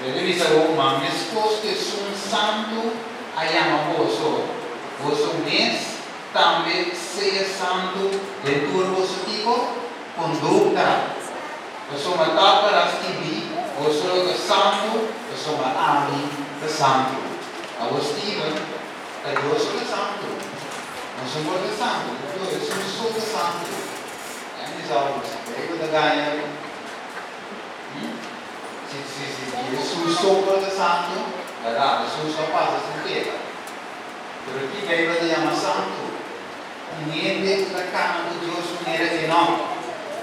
E ta bisa bo, Ma meskos ku Esun Santu a yama boso, boso mes tambe sea santu den tur boso tipo kondukta. Pasobra ta para skibí, Boso lo ta santu, pasobra ami ta santu. Awor Steven, ta Dios ku ta santu. Nos no por ta santu, ta Dios, Hesus so ta santu. Ya mi sa bo, si Beibel ta gaña bo. Si, si, si Hesus so por ta santu, bèrdat, Hesus no pasa sin peka. Pero ki Beibel ta yama santu? Un hende ku ta kana ku Dios manera Enòk.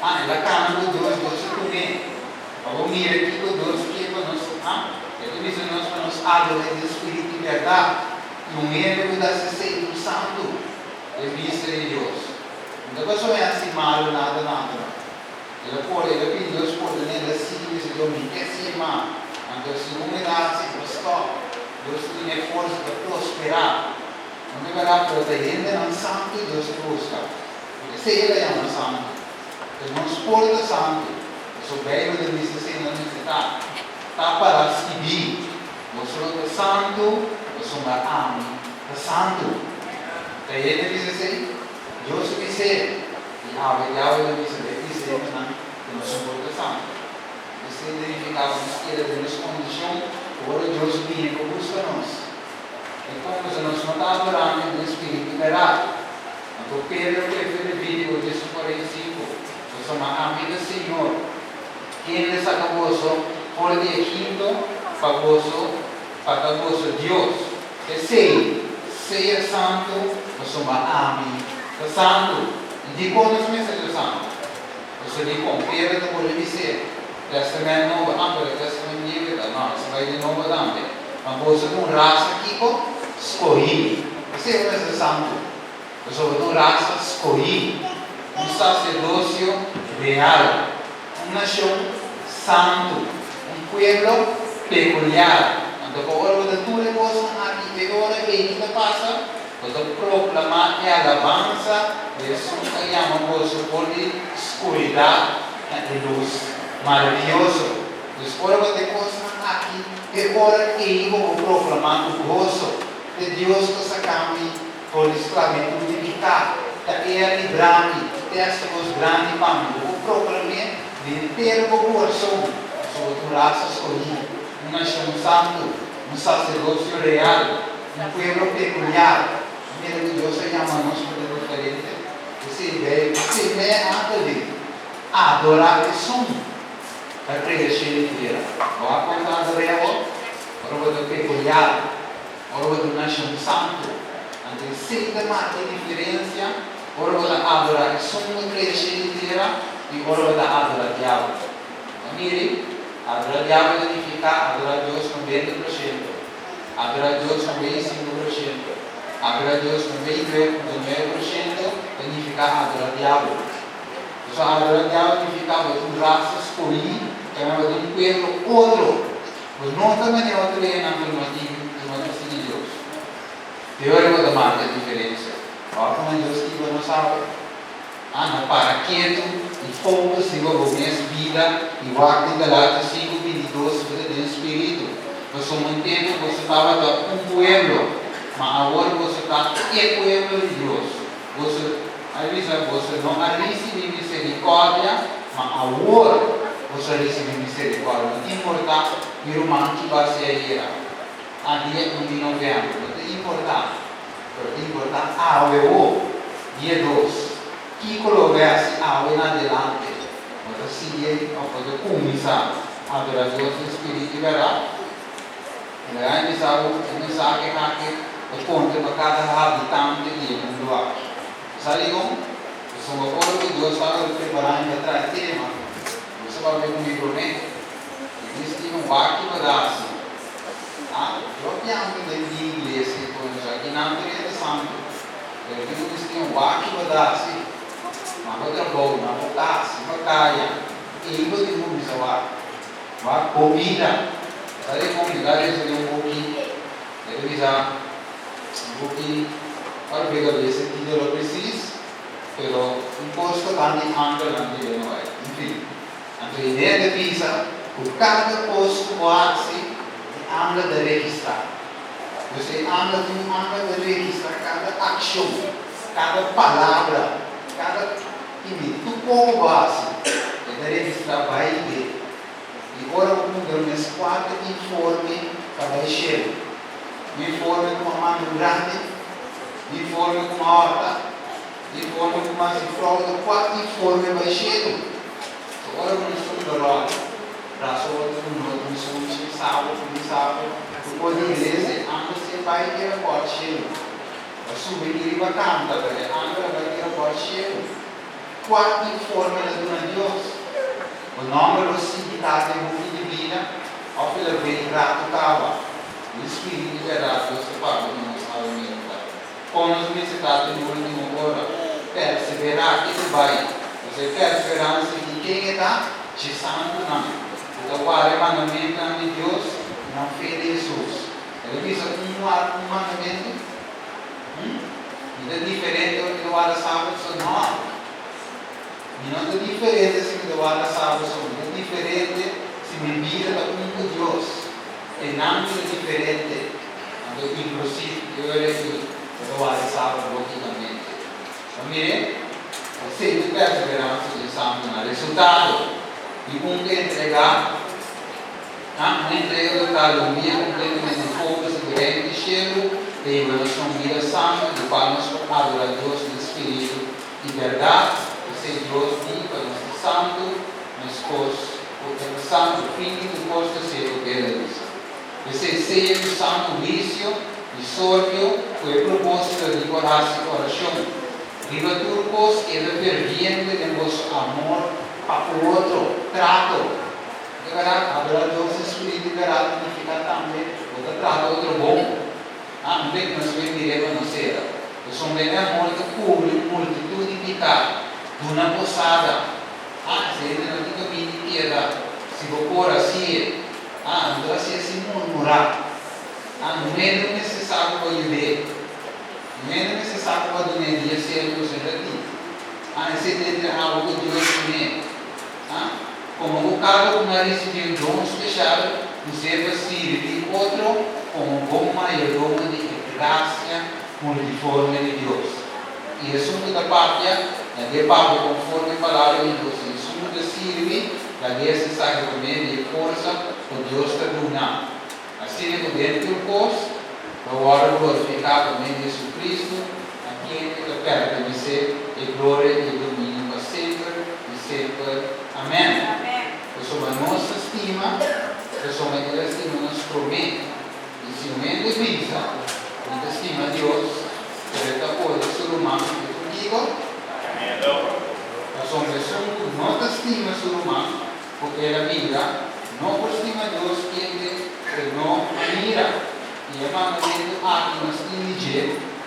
Ah, el a kana ku Dios, Dios a tum'é. Pa bo mira kiko Dios ke pa nos, ah, e ta bisa nos pa nos ador'é den spiritu i bèrdat. I un hende ku ta hasi esei ta un santu den bista di Dios. No ta pasobra e hasi malu nada nada, no. El a por, el a pidi Dios pordon'é, el a sigui bisa Dios, Mi ke hasi e mal. Anto segun el a hasi, el a stòp. Dios ta dun'é forsa pa prosperá. No ta bèrdat, pero ta hendenan santu Dios ta buska. Esei el a yama santu. Pero nos por ta santu, pasobra Beibel ta bisa esei nos mester ta. Ta pará skibí, Boso lo ta santu, pasobra ami ta santu. Ta hende bisa esei? Dios a bis'é. I awe diabel a bisa e israelitanan ku nos no por ta santu. Esei ta nifiká ku nos keda den nos kondishon ora Dios bini pa buska nos. I komo si nos no ta adorando den spiritu bèrdat. Anto Pedro prefe Levítico 10:45, Pasobra ami ta Señor, kende saka boso for di Egipto pa boso pa ta boso Dios. P'esei, sea santu, pasobra ami ta santu. I dikon nos mester ta santu? Pasobra dikon? Pedro ta bolbe bis'é, Tèstamènt Nobo, ah, pero e Tèstamènt Bieu e ta? No, nos ta bai di Nobo tambe. Ma boso ta un rasa kiko? Skohí. P'esei bo mester ta santu, pasobra bo ta un rasa skohí, un saserdosio real, un nashon santu, un pueblo pekuliar. Anto pa ora bo ta tur e kosnan aki, e ora ei ki ta pasa? Bo ta proklamá e alabansa di esun ku a yama boso for di skuridat na e lus maravioso. Dus ora bo ta e kosnan aki, e ora ei bo por proklamá ku goso, E Dios ku a saka mi for di sklabitut di piká, ta E a libra mi, te hasi kos grandi pa mi. Bo por proklam'é di henter bo kurason, pasobra bo ta un rasa skohí, un nashon santu, un saserdosio real, un pueblo pekuliar. Mira ku Dios a yama nos pa ta diferente. Esei Beibel, esei mei anto di adorá esun ta krea shelu i tera. Bo a konta ador'é awor? Ora bo ta pekuliar, ora bo ta un nashon santu. Anto esei ta marka e diferensia ora bo ta adorá esun ku a krea shelu i tera i ora bo ta adorá diabel. A miri, adorá diabel ta nifiká adorá Dios 90%, adorá Dios 95%, adorá Dios 99.9% ta nifiká adorá diabel. Pasobra adorá diabel nifiká bo ta un rasa skohí, tambe bo ta un pueblo otro. Bo no ta manera otro hendenan ku no tin ku no ta sigui Dios. Te ora bo ta marka diferensia. Ora ku nan Dios kiba no sabe. Ah, no para ketu i focus riba bo mes bida i wak di Galatia 5:22 bo ta den spiritu. Pasobra un tempu boso tabata un pueblo, ma awor boso ta e pueblo di Dios. Boso a bisa, Boso no a risibí miserikòrdia, ma awor boso a risibí miserikòrdia. No importá mi ruman ki base a yera. A dia 1 di novèmber, no ta importá, pero ta importá awe wo, dia 2. Kiko lo bo hasi awe na adelante? Bo ta sigui òf bo ta kuminsá adorá Dios den spiritu i bèrdat? Mi ta gana bisa bo, e mensahe aki ta konta pa kada habitante di e mundu aki. Bo sa dikon? Pasobra ora ku Dios tabata prepará mi pa traha e tema, Dios a papia ku mi promé. E dis tin un wak ki bo ta hasi. Ah, yo a piantu den di iglesia i konosé akinan tur hende santu. Pero tin un dis tin un wak ki bo ta hasi. Na bo trabou, na bo kas, riba kaya, ei bo tin kuminsá wak. Wak bo bida. Sa di kon mi ta lesa den un buki, e ta bisa, un buki, ora mi ta lesa e titulo presis, pero un kos tokante angelnan di den bai. Enfin, anto idea ta bisa ku kada kos ku bo hasi, e angel ta registrá. Pues e angel tin un angel ta registrá kada akshon, kada palabra, kada Kimi tur komo bo hasi, e ta registrá bai i be. I ora bo puntra mes kuater informe ta bai shelu. Un informe ku a manda un grandi, un informe ku a hòrta, un informe ku a hasi froude, kua informe bai shelu? So ora ku nos puntra ròl, braso otro ku no tin sunchi, sabo ku mi sabo, ku por di iglesia, e angel si e bai keda kòrt shelu. A subi i riba kanta, pero e angel a bai tira for shelu. Kua informe el a duna Dios? Bo nòmber lo sigui ta den buki di bida, òf el a bini ratu kaba? Den spiritu di bèrdat Dios ta papia ku nos awe meinta. Kon nos mester ta te na último ora? Perseverá ke ta bai. Pasobra e perseveransia di ken e ta? Dje santunan, ku ta warda e mandamentunan di Dios i nan fe den Hesus. El a bisa un warda un mandamentu? Hm? Mi ta diferente ora mi ta warda sabat so? No! Mi no ta diferente si mi ta warda sabat so. Mi ta diferente si mi bida ta un ku Dios. Einan mi ta diferente. Anto inklusiv e ora ei bo ta warda sabat logikamente. Bo mire? Esei ta perseveransia dje santunan. Resultado di un ta entregá. Ta un entrega total, un bia completamente focus riba Reino di Cielo ta hiba nos na un bida santo di cual nos por adora Dios den spiritu y berdad. P'esey Dios di pa nos ta santo mescos cu E ta santo. Fin di tur cos ta ser cu El a bisa. P'esey sea cu santo huicio y sorbio cu e proposito di por haci oracion. Riba tur cos keda ferviente den boso amor pa cu otro. Trato. De bèrdat, adorá Dios den spiritu i bèrdat signifiká tambe bo ta trata otro bon. Ah, un bek nos wen diré pa nos sera. Pasobra e amor ta kubri un multitut di piká. Duna posada. Ah, esei hende no tin kaminda di keda si bo por hasié. Ah, no ta hasié sin murmurá. Ah, no hende mester sa ku bo yud'é. No hende mester sa ku bo a dun'é dia sierto ku esei ta tin. Ah, esei ta entre abo ku Dios kuné. A Komo ku kada un a risibí un don speshal, us'é pa sirbi otro komo bon mayordomo di e grasia multiforme di Dios. I esun ku ta papia, lag'é papia konforme e palabra di Dios, i esun ku ta sirbi, lag'é hasi esaki pa medio di e forsa ku Dios ta duna. Asina ku den tur kos lo wòrdu glorifiká pa medio di Jesucristo, a kende ta pertenesé e gloria i e dominio pa semper i semper. Amèn. Pasobra nos ta stima, pasobra El a stima nos promé. I si un hende bisa, Mi ta stima Dios, pero e ta odia su ruman, e ta un kiko? Pasobra esun ku no ta stima su ruman, ku el a mira, no por stima Dios kende e no a mira. I e mandamentu aki nos tin di dje,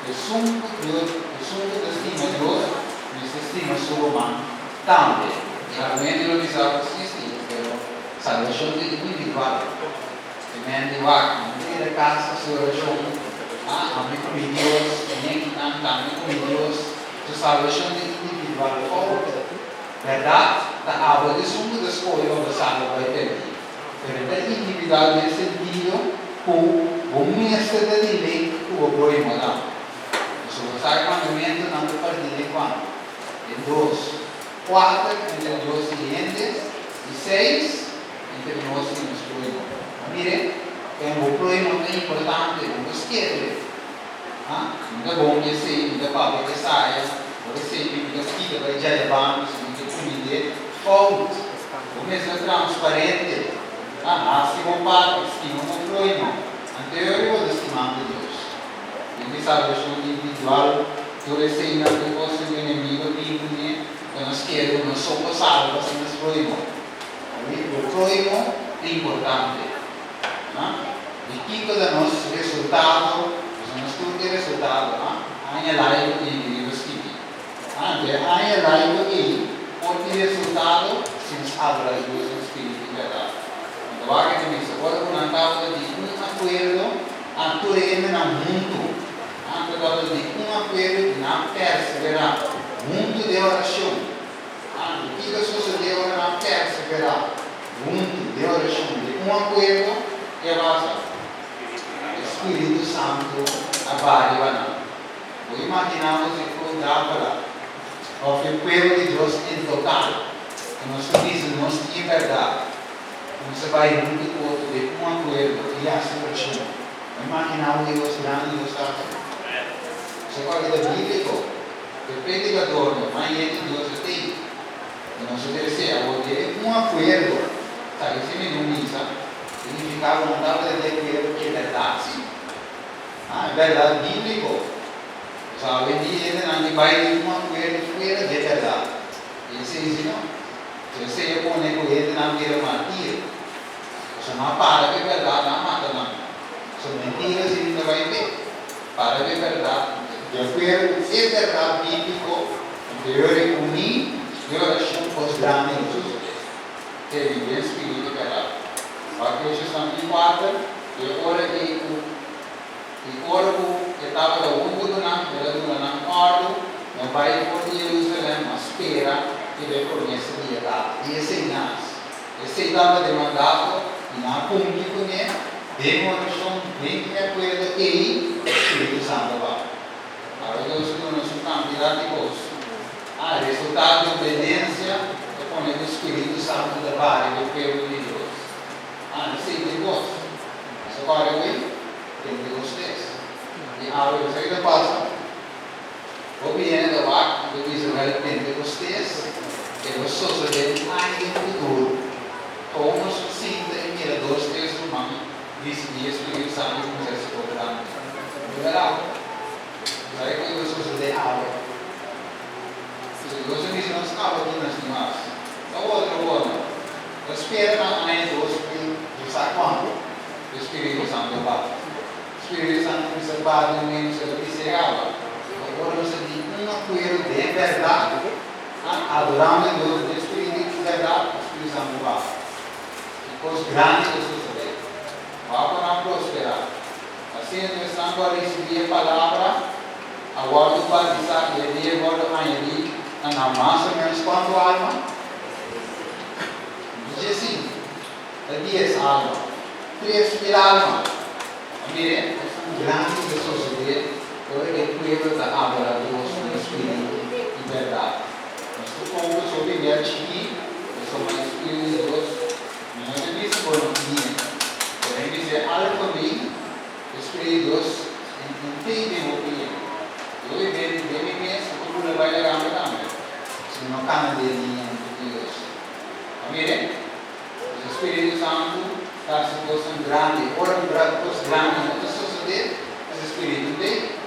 Esun ku Dios, esun ku ta stima Dios, mester stima su ruman tambe. E argumento lo bisa ku si stima, pero salbashon ta individual. E men di wak, mi ta keda kasa su orashon, ah, ami ku mi Dios, mi ekinan tambe ku mi Dios. Su salbashon ta individual. Fout. Bèrdat, ta abo di esun ku ta skohe pa bo salba bai pèrdí. Pero e ta individual den sentido ku bo mester ta di link ku bo próhimonan. Pasobra bo sa e mandamentunan ta partí den kuantu? Den dos. Kuater entre Dios i hende, i seis entre nos i nos próhimo. Bo mira? Ken bo próhimo ta importante, bo por skirbi. Ha? Mi ta bon ku esei, mi ta papia ku esaya, ora esei mi ta kita bai djayabando, si mi ta kumind'é, fout. Bo mester ta transparente. Ha? Hasi bo parti, stima bo próhimo. Anto e ora bo ta stimando Dios. Den mi salbashon individual, tur eseinan ku kos ku enemigo tin kuné, ku nos kere ku nos so por salba sin nos próhimo. Oye, bo próhimo ta importante. Ha? I kiko ta nos resultado? Pasobra nos tur tin resultado, ha? Aña laiku ei di riba skibi. Ha? Anto e aña laiku ei por tin resultado si nos adora Dios den spiritu i bèrdat. Anto wak e ta bisa, ora ku nan tabata di un akuerdo, a tur e hendenan huntu, ha, nan tabata di un akuerdo i nan a perseverá huntu den orashon. Anto, kiko a sosodé ora nan perseverá huntu den orashon den un akuerdo? Ke a pasa? E spiritu santu a baha riba nan. Bo imaginá bo si ku Dávila òf e pueblo di Dios en total, ku nos ta bisa nos tin e bèrdat, ku nos a bai huntu ku otro den un akuerdo i hasi orashon, bo imaginá bo ki kos grandi Dios ta hasi? Esei kòrda ta bíbliko. E predikadornan mas yen di Dios a tei, i nos a trese awor den un akuerdo, sa ke si mi no misa, signifiká ku nan tabata di akuerdo ku e bèrdat sí. Ah, e bèrdat bíbliko. Pasobra awendia hendenan ke bai den un akuerdo fuera di e bèrdat. I esei si no. So esei a pone ku hendenan bira martir. Pasobra nan a para ku e bèrdat, nan a mata nan. So mentira si mi ta bai p'e. Para ku e bèrdat, di akuerdo ku e bèrdat bíbliko, anterior e uní den orashon kos grandi lo sosodé. Te di den spiritu e bèrdat. Wak Hechosnan 1:4, E ora ei ku i ora ku e tabata huntu ku nan, el a duna nan òrdu, No bai for di Jerusalèm, ma spera riba e promesa di e Tata, di e señas. Esei tabata e mandato i nan a kumpli kuné den orashon den e akuerdo ei ku Spiritu Santu a baba. Awor Dios a duna nos un kantidat di kos. A resultado di obedensia ta pone ku Spiritu Santu ta baha riba e pueblo di Dios. A esei ta e kos. Nos a kòrda awor Pentecostes. I awe bo sa ki ta pasa? Hopi hende ta wak i ta bisa wèl Pentecostes e lo sosodé un aña den futuro. Kon nos por sinta i mira dos tres ruman risibí e Spiritu Santu i kuminsá hasi kos grandi? No ta bèrdat? Bo sabe ku e lo sosodé awe? Si Dios a bisa nos awe tin nos tin mas. Ta otro forma. Ta spera na aña 2000 bo sa kuantu e Spiritu Santu a bati. Spiritu Santu kuminsá bati un hende so ta bisa e awa. Ora nos ta di un akuerdo den bèrdat, adorando Dios den spiritu i bèrdat, e Spiritu Santu bati. I kos grandi ta sosodé. Wak ku nan prosperá. Asina ku esnan ku a risibí e palabra a wòrdu batisá i e dia wòrdu añadí na nan mas o ménos kuantu alma? Diesinku. Ta dies alma. 3000 alma. A mira, kosnan grandi ta sosodé ora e pueblo ta adorá Dios ku e spiritu i bèrdat. Nos ta focus hopi bia chikí, pasobra e spiritu di Dios mi no ta bisa bo no tiene, pero mi bisa e alfabei e spiritu di Dios en tei den hopi hende. I hopi bia den mi mes bo ta bula bai laga mi tambe si mi no kana den liña di Dios. A mira. E Spiritu Santu ta hasi kosnan grandi. Ora ku kos grandi no ta sosodé, es e Spiritu t'ei.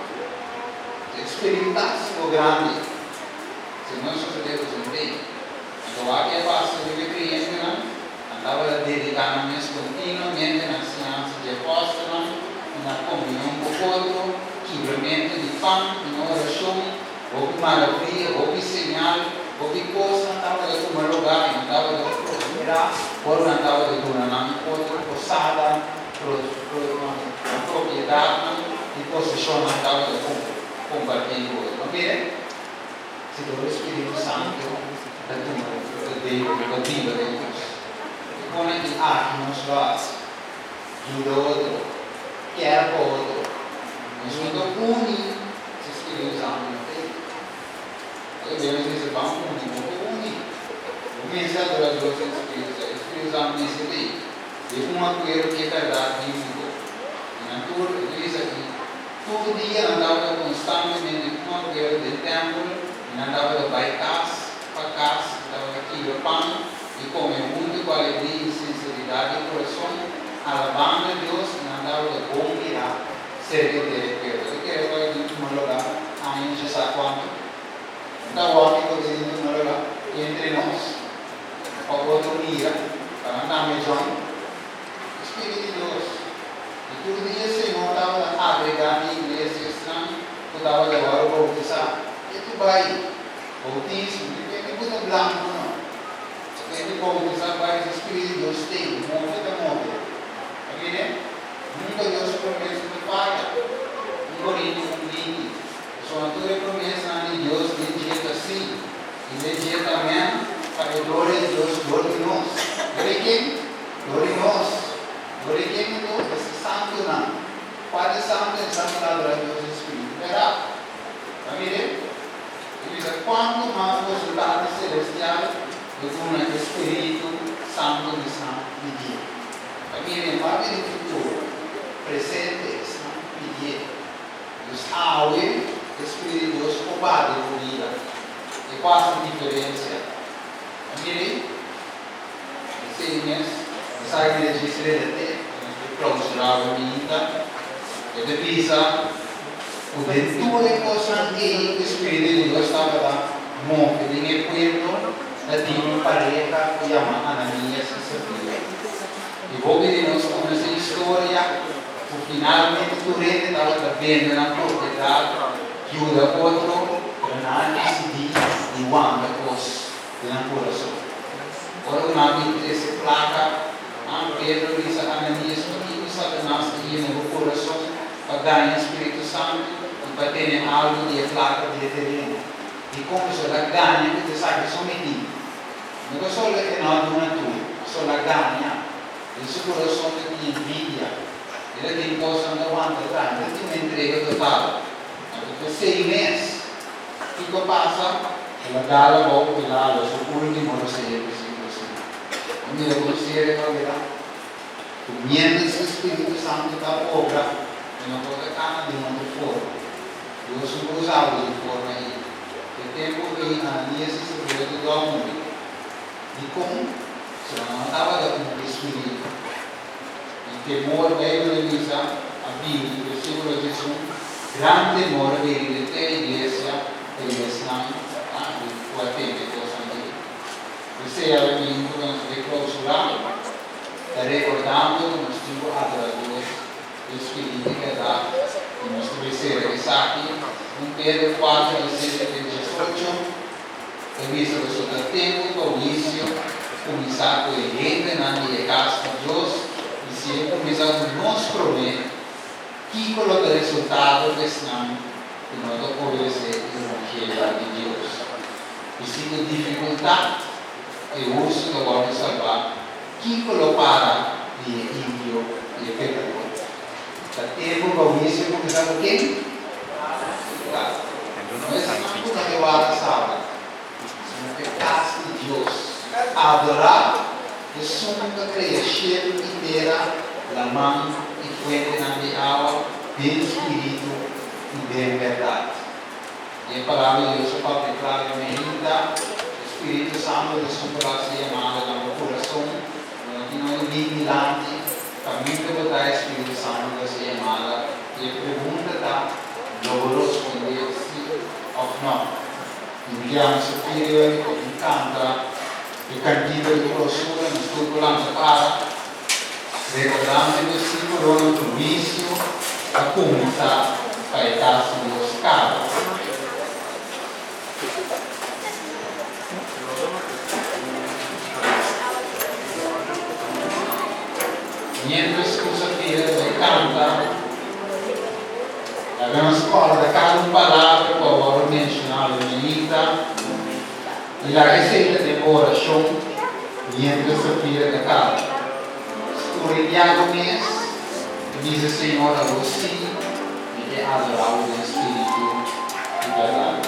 E Spiritu ta hasi kos grandi. Si no sosodé, kos no t'ei. Anto wak e pasa riba e kreyentenan, nan tabata dediká nan mes kontinuamente na siñansa di apòstelnan i na komunion ku otro, kibramentu di pan i na orashon. Hopi maravia, hopi señal, hopi kosnan tabata tuma lugá i nan tabata prosperá ora nan tabata duna nan otro posada, nan propiedatnan i poseshonnan tabata kompartí ku otro. Mira, si dor e Spiritu Santu ta tuma ta biba den nos. E pone di aki nos lo hasi, yuda otro, kèr pa otro. Nos no ta uni. Si Spiritu Santu no ta ei. Ora Dios bisa ban uni, bo por uni. Bo mester adora Dios den Spiritu Santu. E Spiritu Santu mester ta ei. Den un akuerdo ku e bèrdat bíbliko. Tur e bisa aki, tur dia nan tabata konstantemente tuma kuero den tèmpel i nan tabata bai kas pa kas i tabata kibra pan i kome huntu ku alegria i sinseridat di kurason, alabando Dios, i nan tabata bon mirá serka di e pueblo. Ta kere ku a bin tuma lugá aña dje sa kuantu? No ta wòrdu ku ta bin tuma lugá entre nos pa otro mira, pa nan tambe join? E Spiritu di Dios. I tur dia Señor tabata agregá na iglesia esnan ku tabata wòrdu boutisá. E tu bai boutismo, di ke ku ta blanku no. E ku boutisá bai si Spiritu di Dios tei, move ta move. Ta mire? Nunka Dios su promesa ta faya. Un Korinto un 20. Pasobra tur e promesanan di Dios den dje ta sí, i den dje ta amèn, pa e gloria di Dios dor di nos. Dor di ken? Dor di nos. Dor di ken anto? Es e santunan. Kua di e santu? E santunan adorá Dios den spiritu bèrdat. Ta mir'é? E bisa, Kuantu mas boso Tata Selestial lo duna e spiritu santu na esnan ku pidié. Ta mir'é, no a bini futuro, presente, esnan ku pidié. Dus awe e Spiritu di Dios por bati bo bida. E kua ta e diferensia? Ta mir'é? Esei mes, esaki mi ta djis relat'é, nos por klausurá bo minita. E ta bisa ku den tur e kosnan ei ku e Spiritu di Dios tabata move den e pueblo, ta tin un pareha ku yama Ananias i Safira. I hopi di nos konosé historia ku finalmente tur hende tabata bende nan propiedat, yuda otro, pero nan a disidí di wanta kos den nan kurason. Ora ku nan a bin trese plaka, nan Pedro bisa Ananias, Pakiko Satanas a yena bo kurason pa gaña Spiritu Santu i pa tene algu di e plaka di e tereno? Dikon boso ta gaña ku ta esaki so midí? No ta solo e no a duna tur, solo a gaña. Den su kurason ta tin envidia. El a tin kosnan ta wanta traha, el ta tin un entrega total. Anto p'esei mes, kiko a pasa? El a dal abou ku el a hala su último rosea, versíkulo sinku. Bo mira kon serio ta bira? Ku miéntras ku spiritu santu ta obra, e no por ta kana den otro forma. Dios no por usa bo den forma ei. E tempu ei Ananías i Safira tur a muri. Dikon? Pasobra nan no tabata un espiritu. I temor, Beibel a bisa, a bini, versíkulo 11, Gran temor a bini den tur e iglesia pa i esnan ku a tende e kosnan ei. P'esei awe ku nos ta klousurá, ta rekordando ku nos tin ku adorá Dios den spiritu i bèrdat, i nos ta bai sera esaki. Un Pedro 4, 17 te 18 ta bisa pasobra ta tempu pa huisio kuminsá ku e hendenan di e kas di Dios, i si e kuminsá ku nos promé, kiko lo ta resultado pa esnan ku no ta obedesé e evangelio di Dios? I si ku difikultat e hustu ta wòrdu salbá, kiko lo para di e impio i e pekador? Ta tempu pa huisio kuminsá ku ken? Claro, no esnan ku no ta warda Sabat, sino ku e kas di Dios. Adorá Esun ku a krea shelu i tera, laman i fuentenan di awa, den spiritu i den bèrdat. I e Palabra di Dios a papia kla den meinta, E Spiritu Santu ta esun ku lo hasi yamada na bo kurason, bo no tin nodi bin dilanti, kaminda bo ta e Spiritu Santu ta hasi yamada, i e pregunta ta, lo bo rospondé si òf nò? I mi ke ama Sofia i pa bin kanta e kantita di klosura, nos tur por lanta para, rekordando e versíkulonan ku huisio a kuminsá pa e kas di Dios kaba. Miéntras ku Sofia ta bai kanta, laga nos kòrda kada un palabra ku a wòrdu menshoná lo mainta i laga esei ta den bo orashon miéntras Sofia ta kanta. Skuridiá bo mes i bisa Señor abo sí, mi ke adorá bo den spiritu i bèrdat.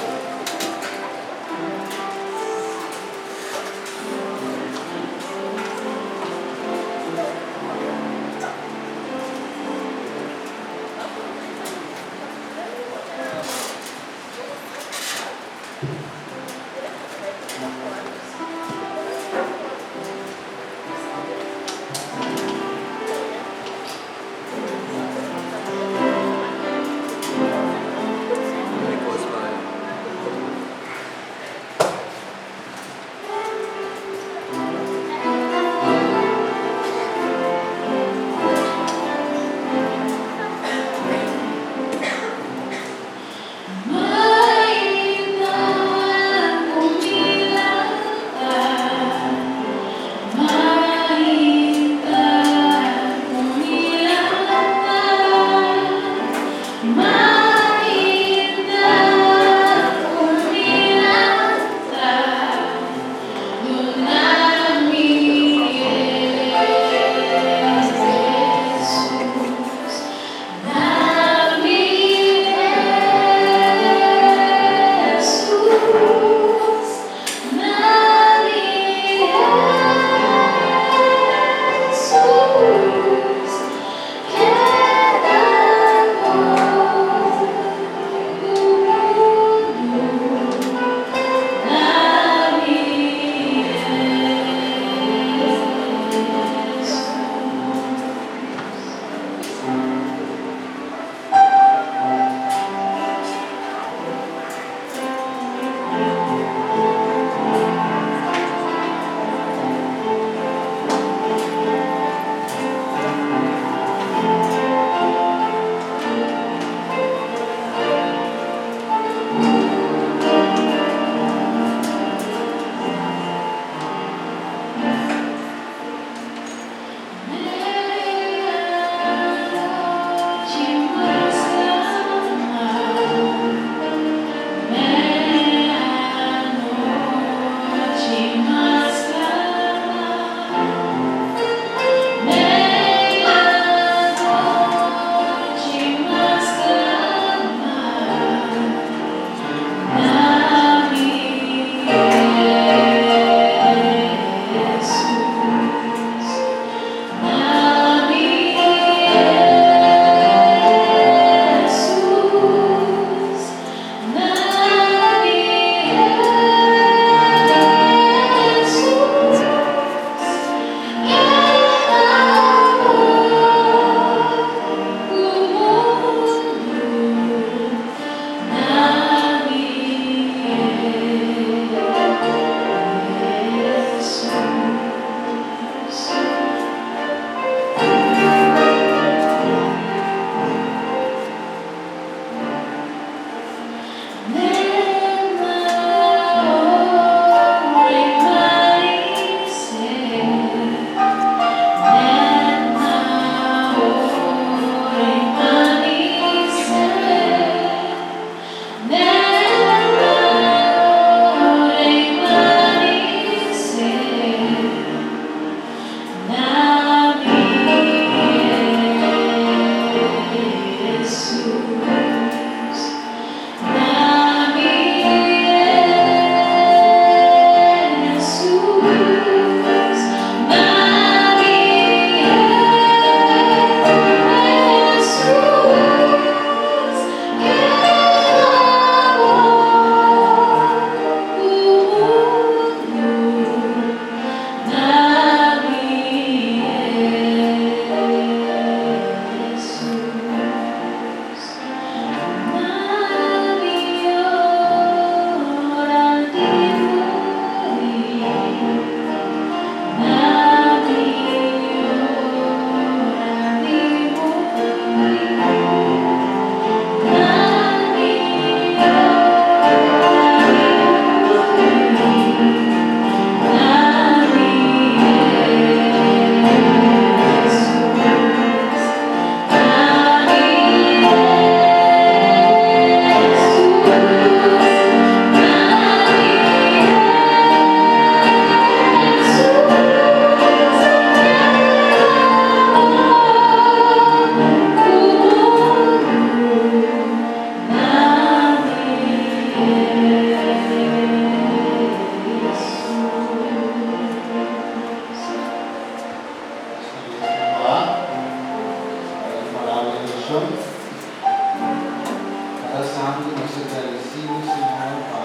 Tata Santu, nos ta gradisí Bo, Señor, pa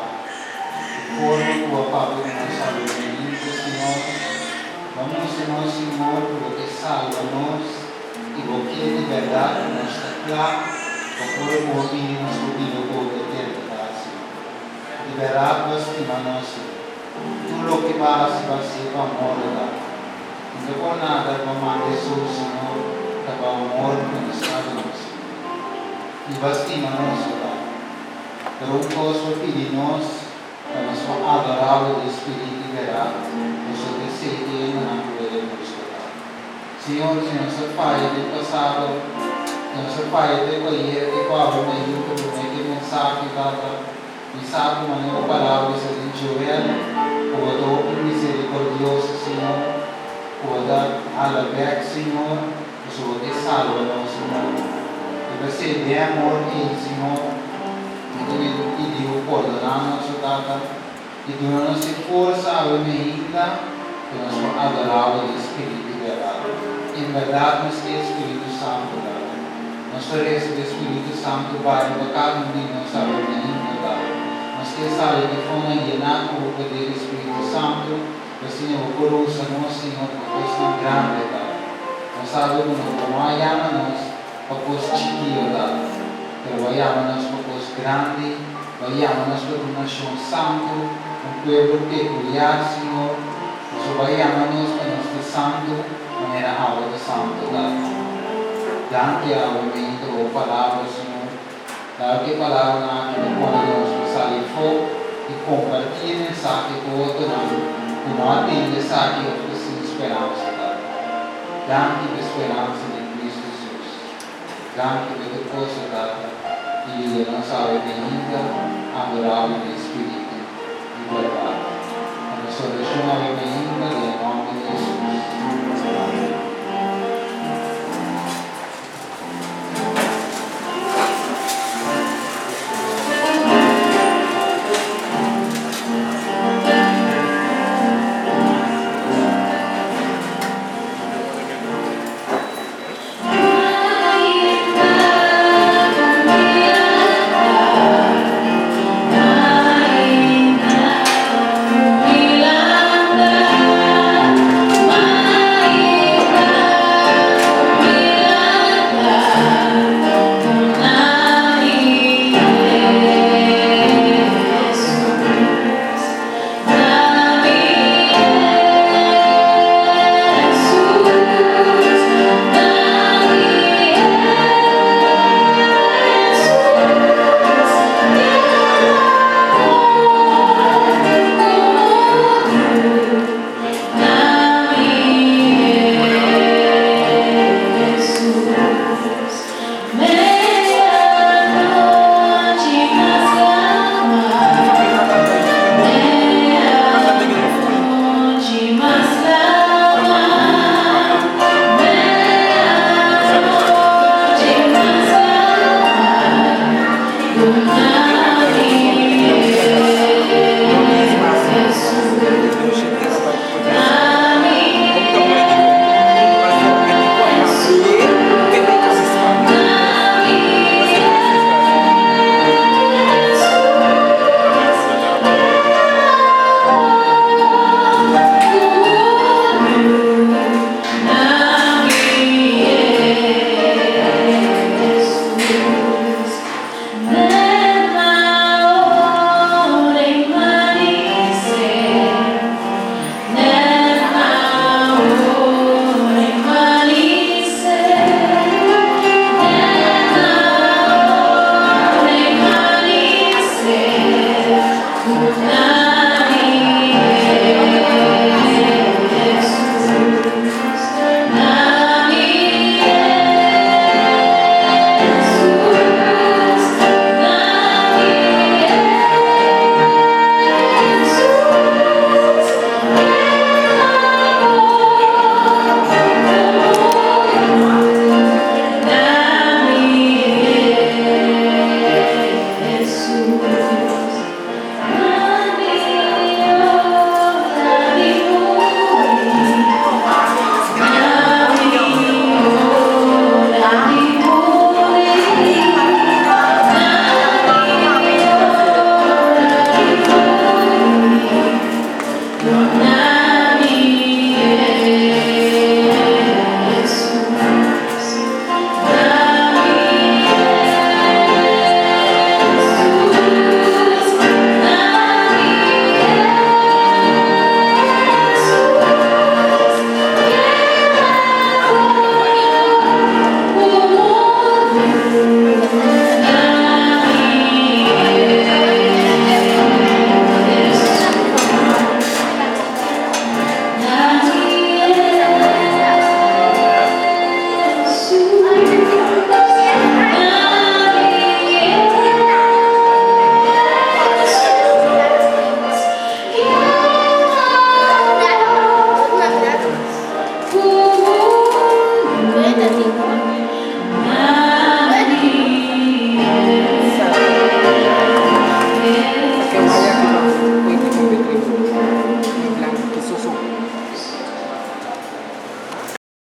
e forma ku Bo a papia ku nos awe mainta, Señor. Bo a mustra nos, Señor, ku Bo ke salba nos i Bo ke di bèrdat ku nos ta kla pa ora ku Bo bini nos por biba ku Bo pa eternidat, Señor. Di bèrdat Bo a stima nos, Señor. Tur loke Bo a hasi, Bo a hasié pa amor, O Tata. No ta por nada Bo a manda Hesus, Señor, ta pa amor ku nos ta duna, Señor. I bo a stima nos, o Tata. Pero un kos bo pidi nos, pa nos por adorá bo den spiritu i bèrdat, pasobra esei ta e hendenan ku bo ta buska, Tata. Señor, si nos a faya den pasado, si nos a faya te ku ayer, te ku awe mainta promé ku e mensahe, Tata, mi sa ku manera bo palabra bisa den Joel, ku bo ta hopi miserikordioso, Señor, ku bo ta hala bèk, Señor, Pasobra bo ke salba nos, Señor. I p'esei den amor ei, Señor, mi ta bin pidi bo pordoná nos, o Tata, i duna nos e forsa awe meinda ku nos por adorá bo den spiritu i bèrdat. En bèrdat nos ke e Spiritu Santu, Tata. Nos ta resa ku e Spiritu Santu bai riba kada un di nos awe meinda, Tata. Nos ke sali di fonan yená ku bo poder di Spiritu Santu. Asina bo por usa nos, Señor, pa kosnan grandi, Tata. Nos sabi ku no bo no a yama nos pa kos chikio, Tata, pero bo a yama nos pa kos grandi, bo a yama nos pa ta un nashon santu, un pueblo pekuliar, Señor. Pasobra bo a yama nos pa nos ta santu manera abo ta santu, Tata. Danki awe meinta pa bo palabra, Señor. Dado ku e palabranan aki ta pone nos pa sali afó i kompartí e mensahe ku otronan ku no a tende esaki òf ta sin speransa ta. Danki pa e speransa den Kristu Hesus. Danki pa tur kos, o Tata, i yuda nos awe mainta adorá Bo den spiritu i bèrdat. Ta nos orashon awe mainta.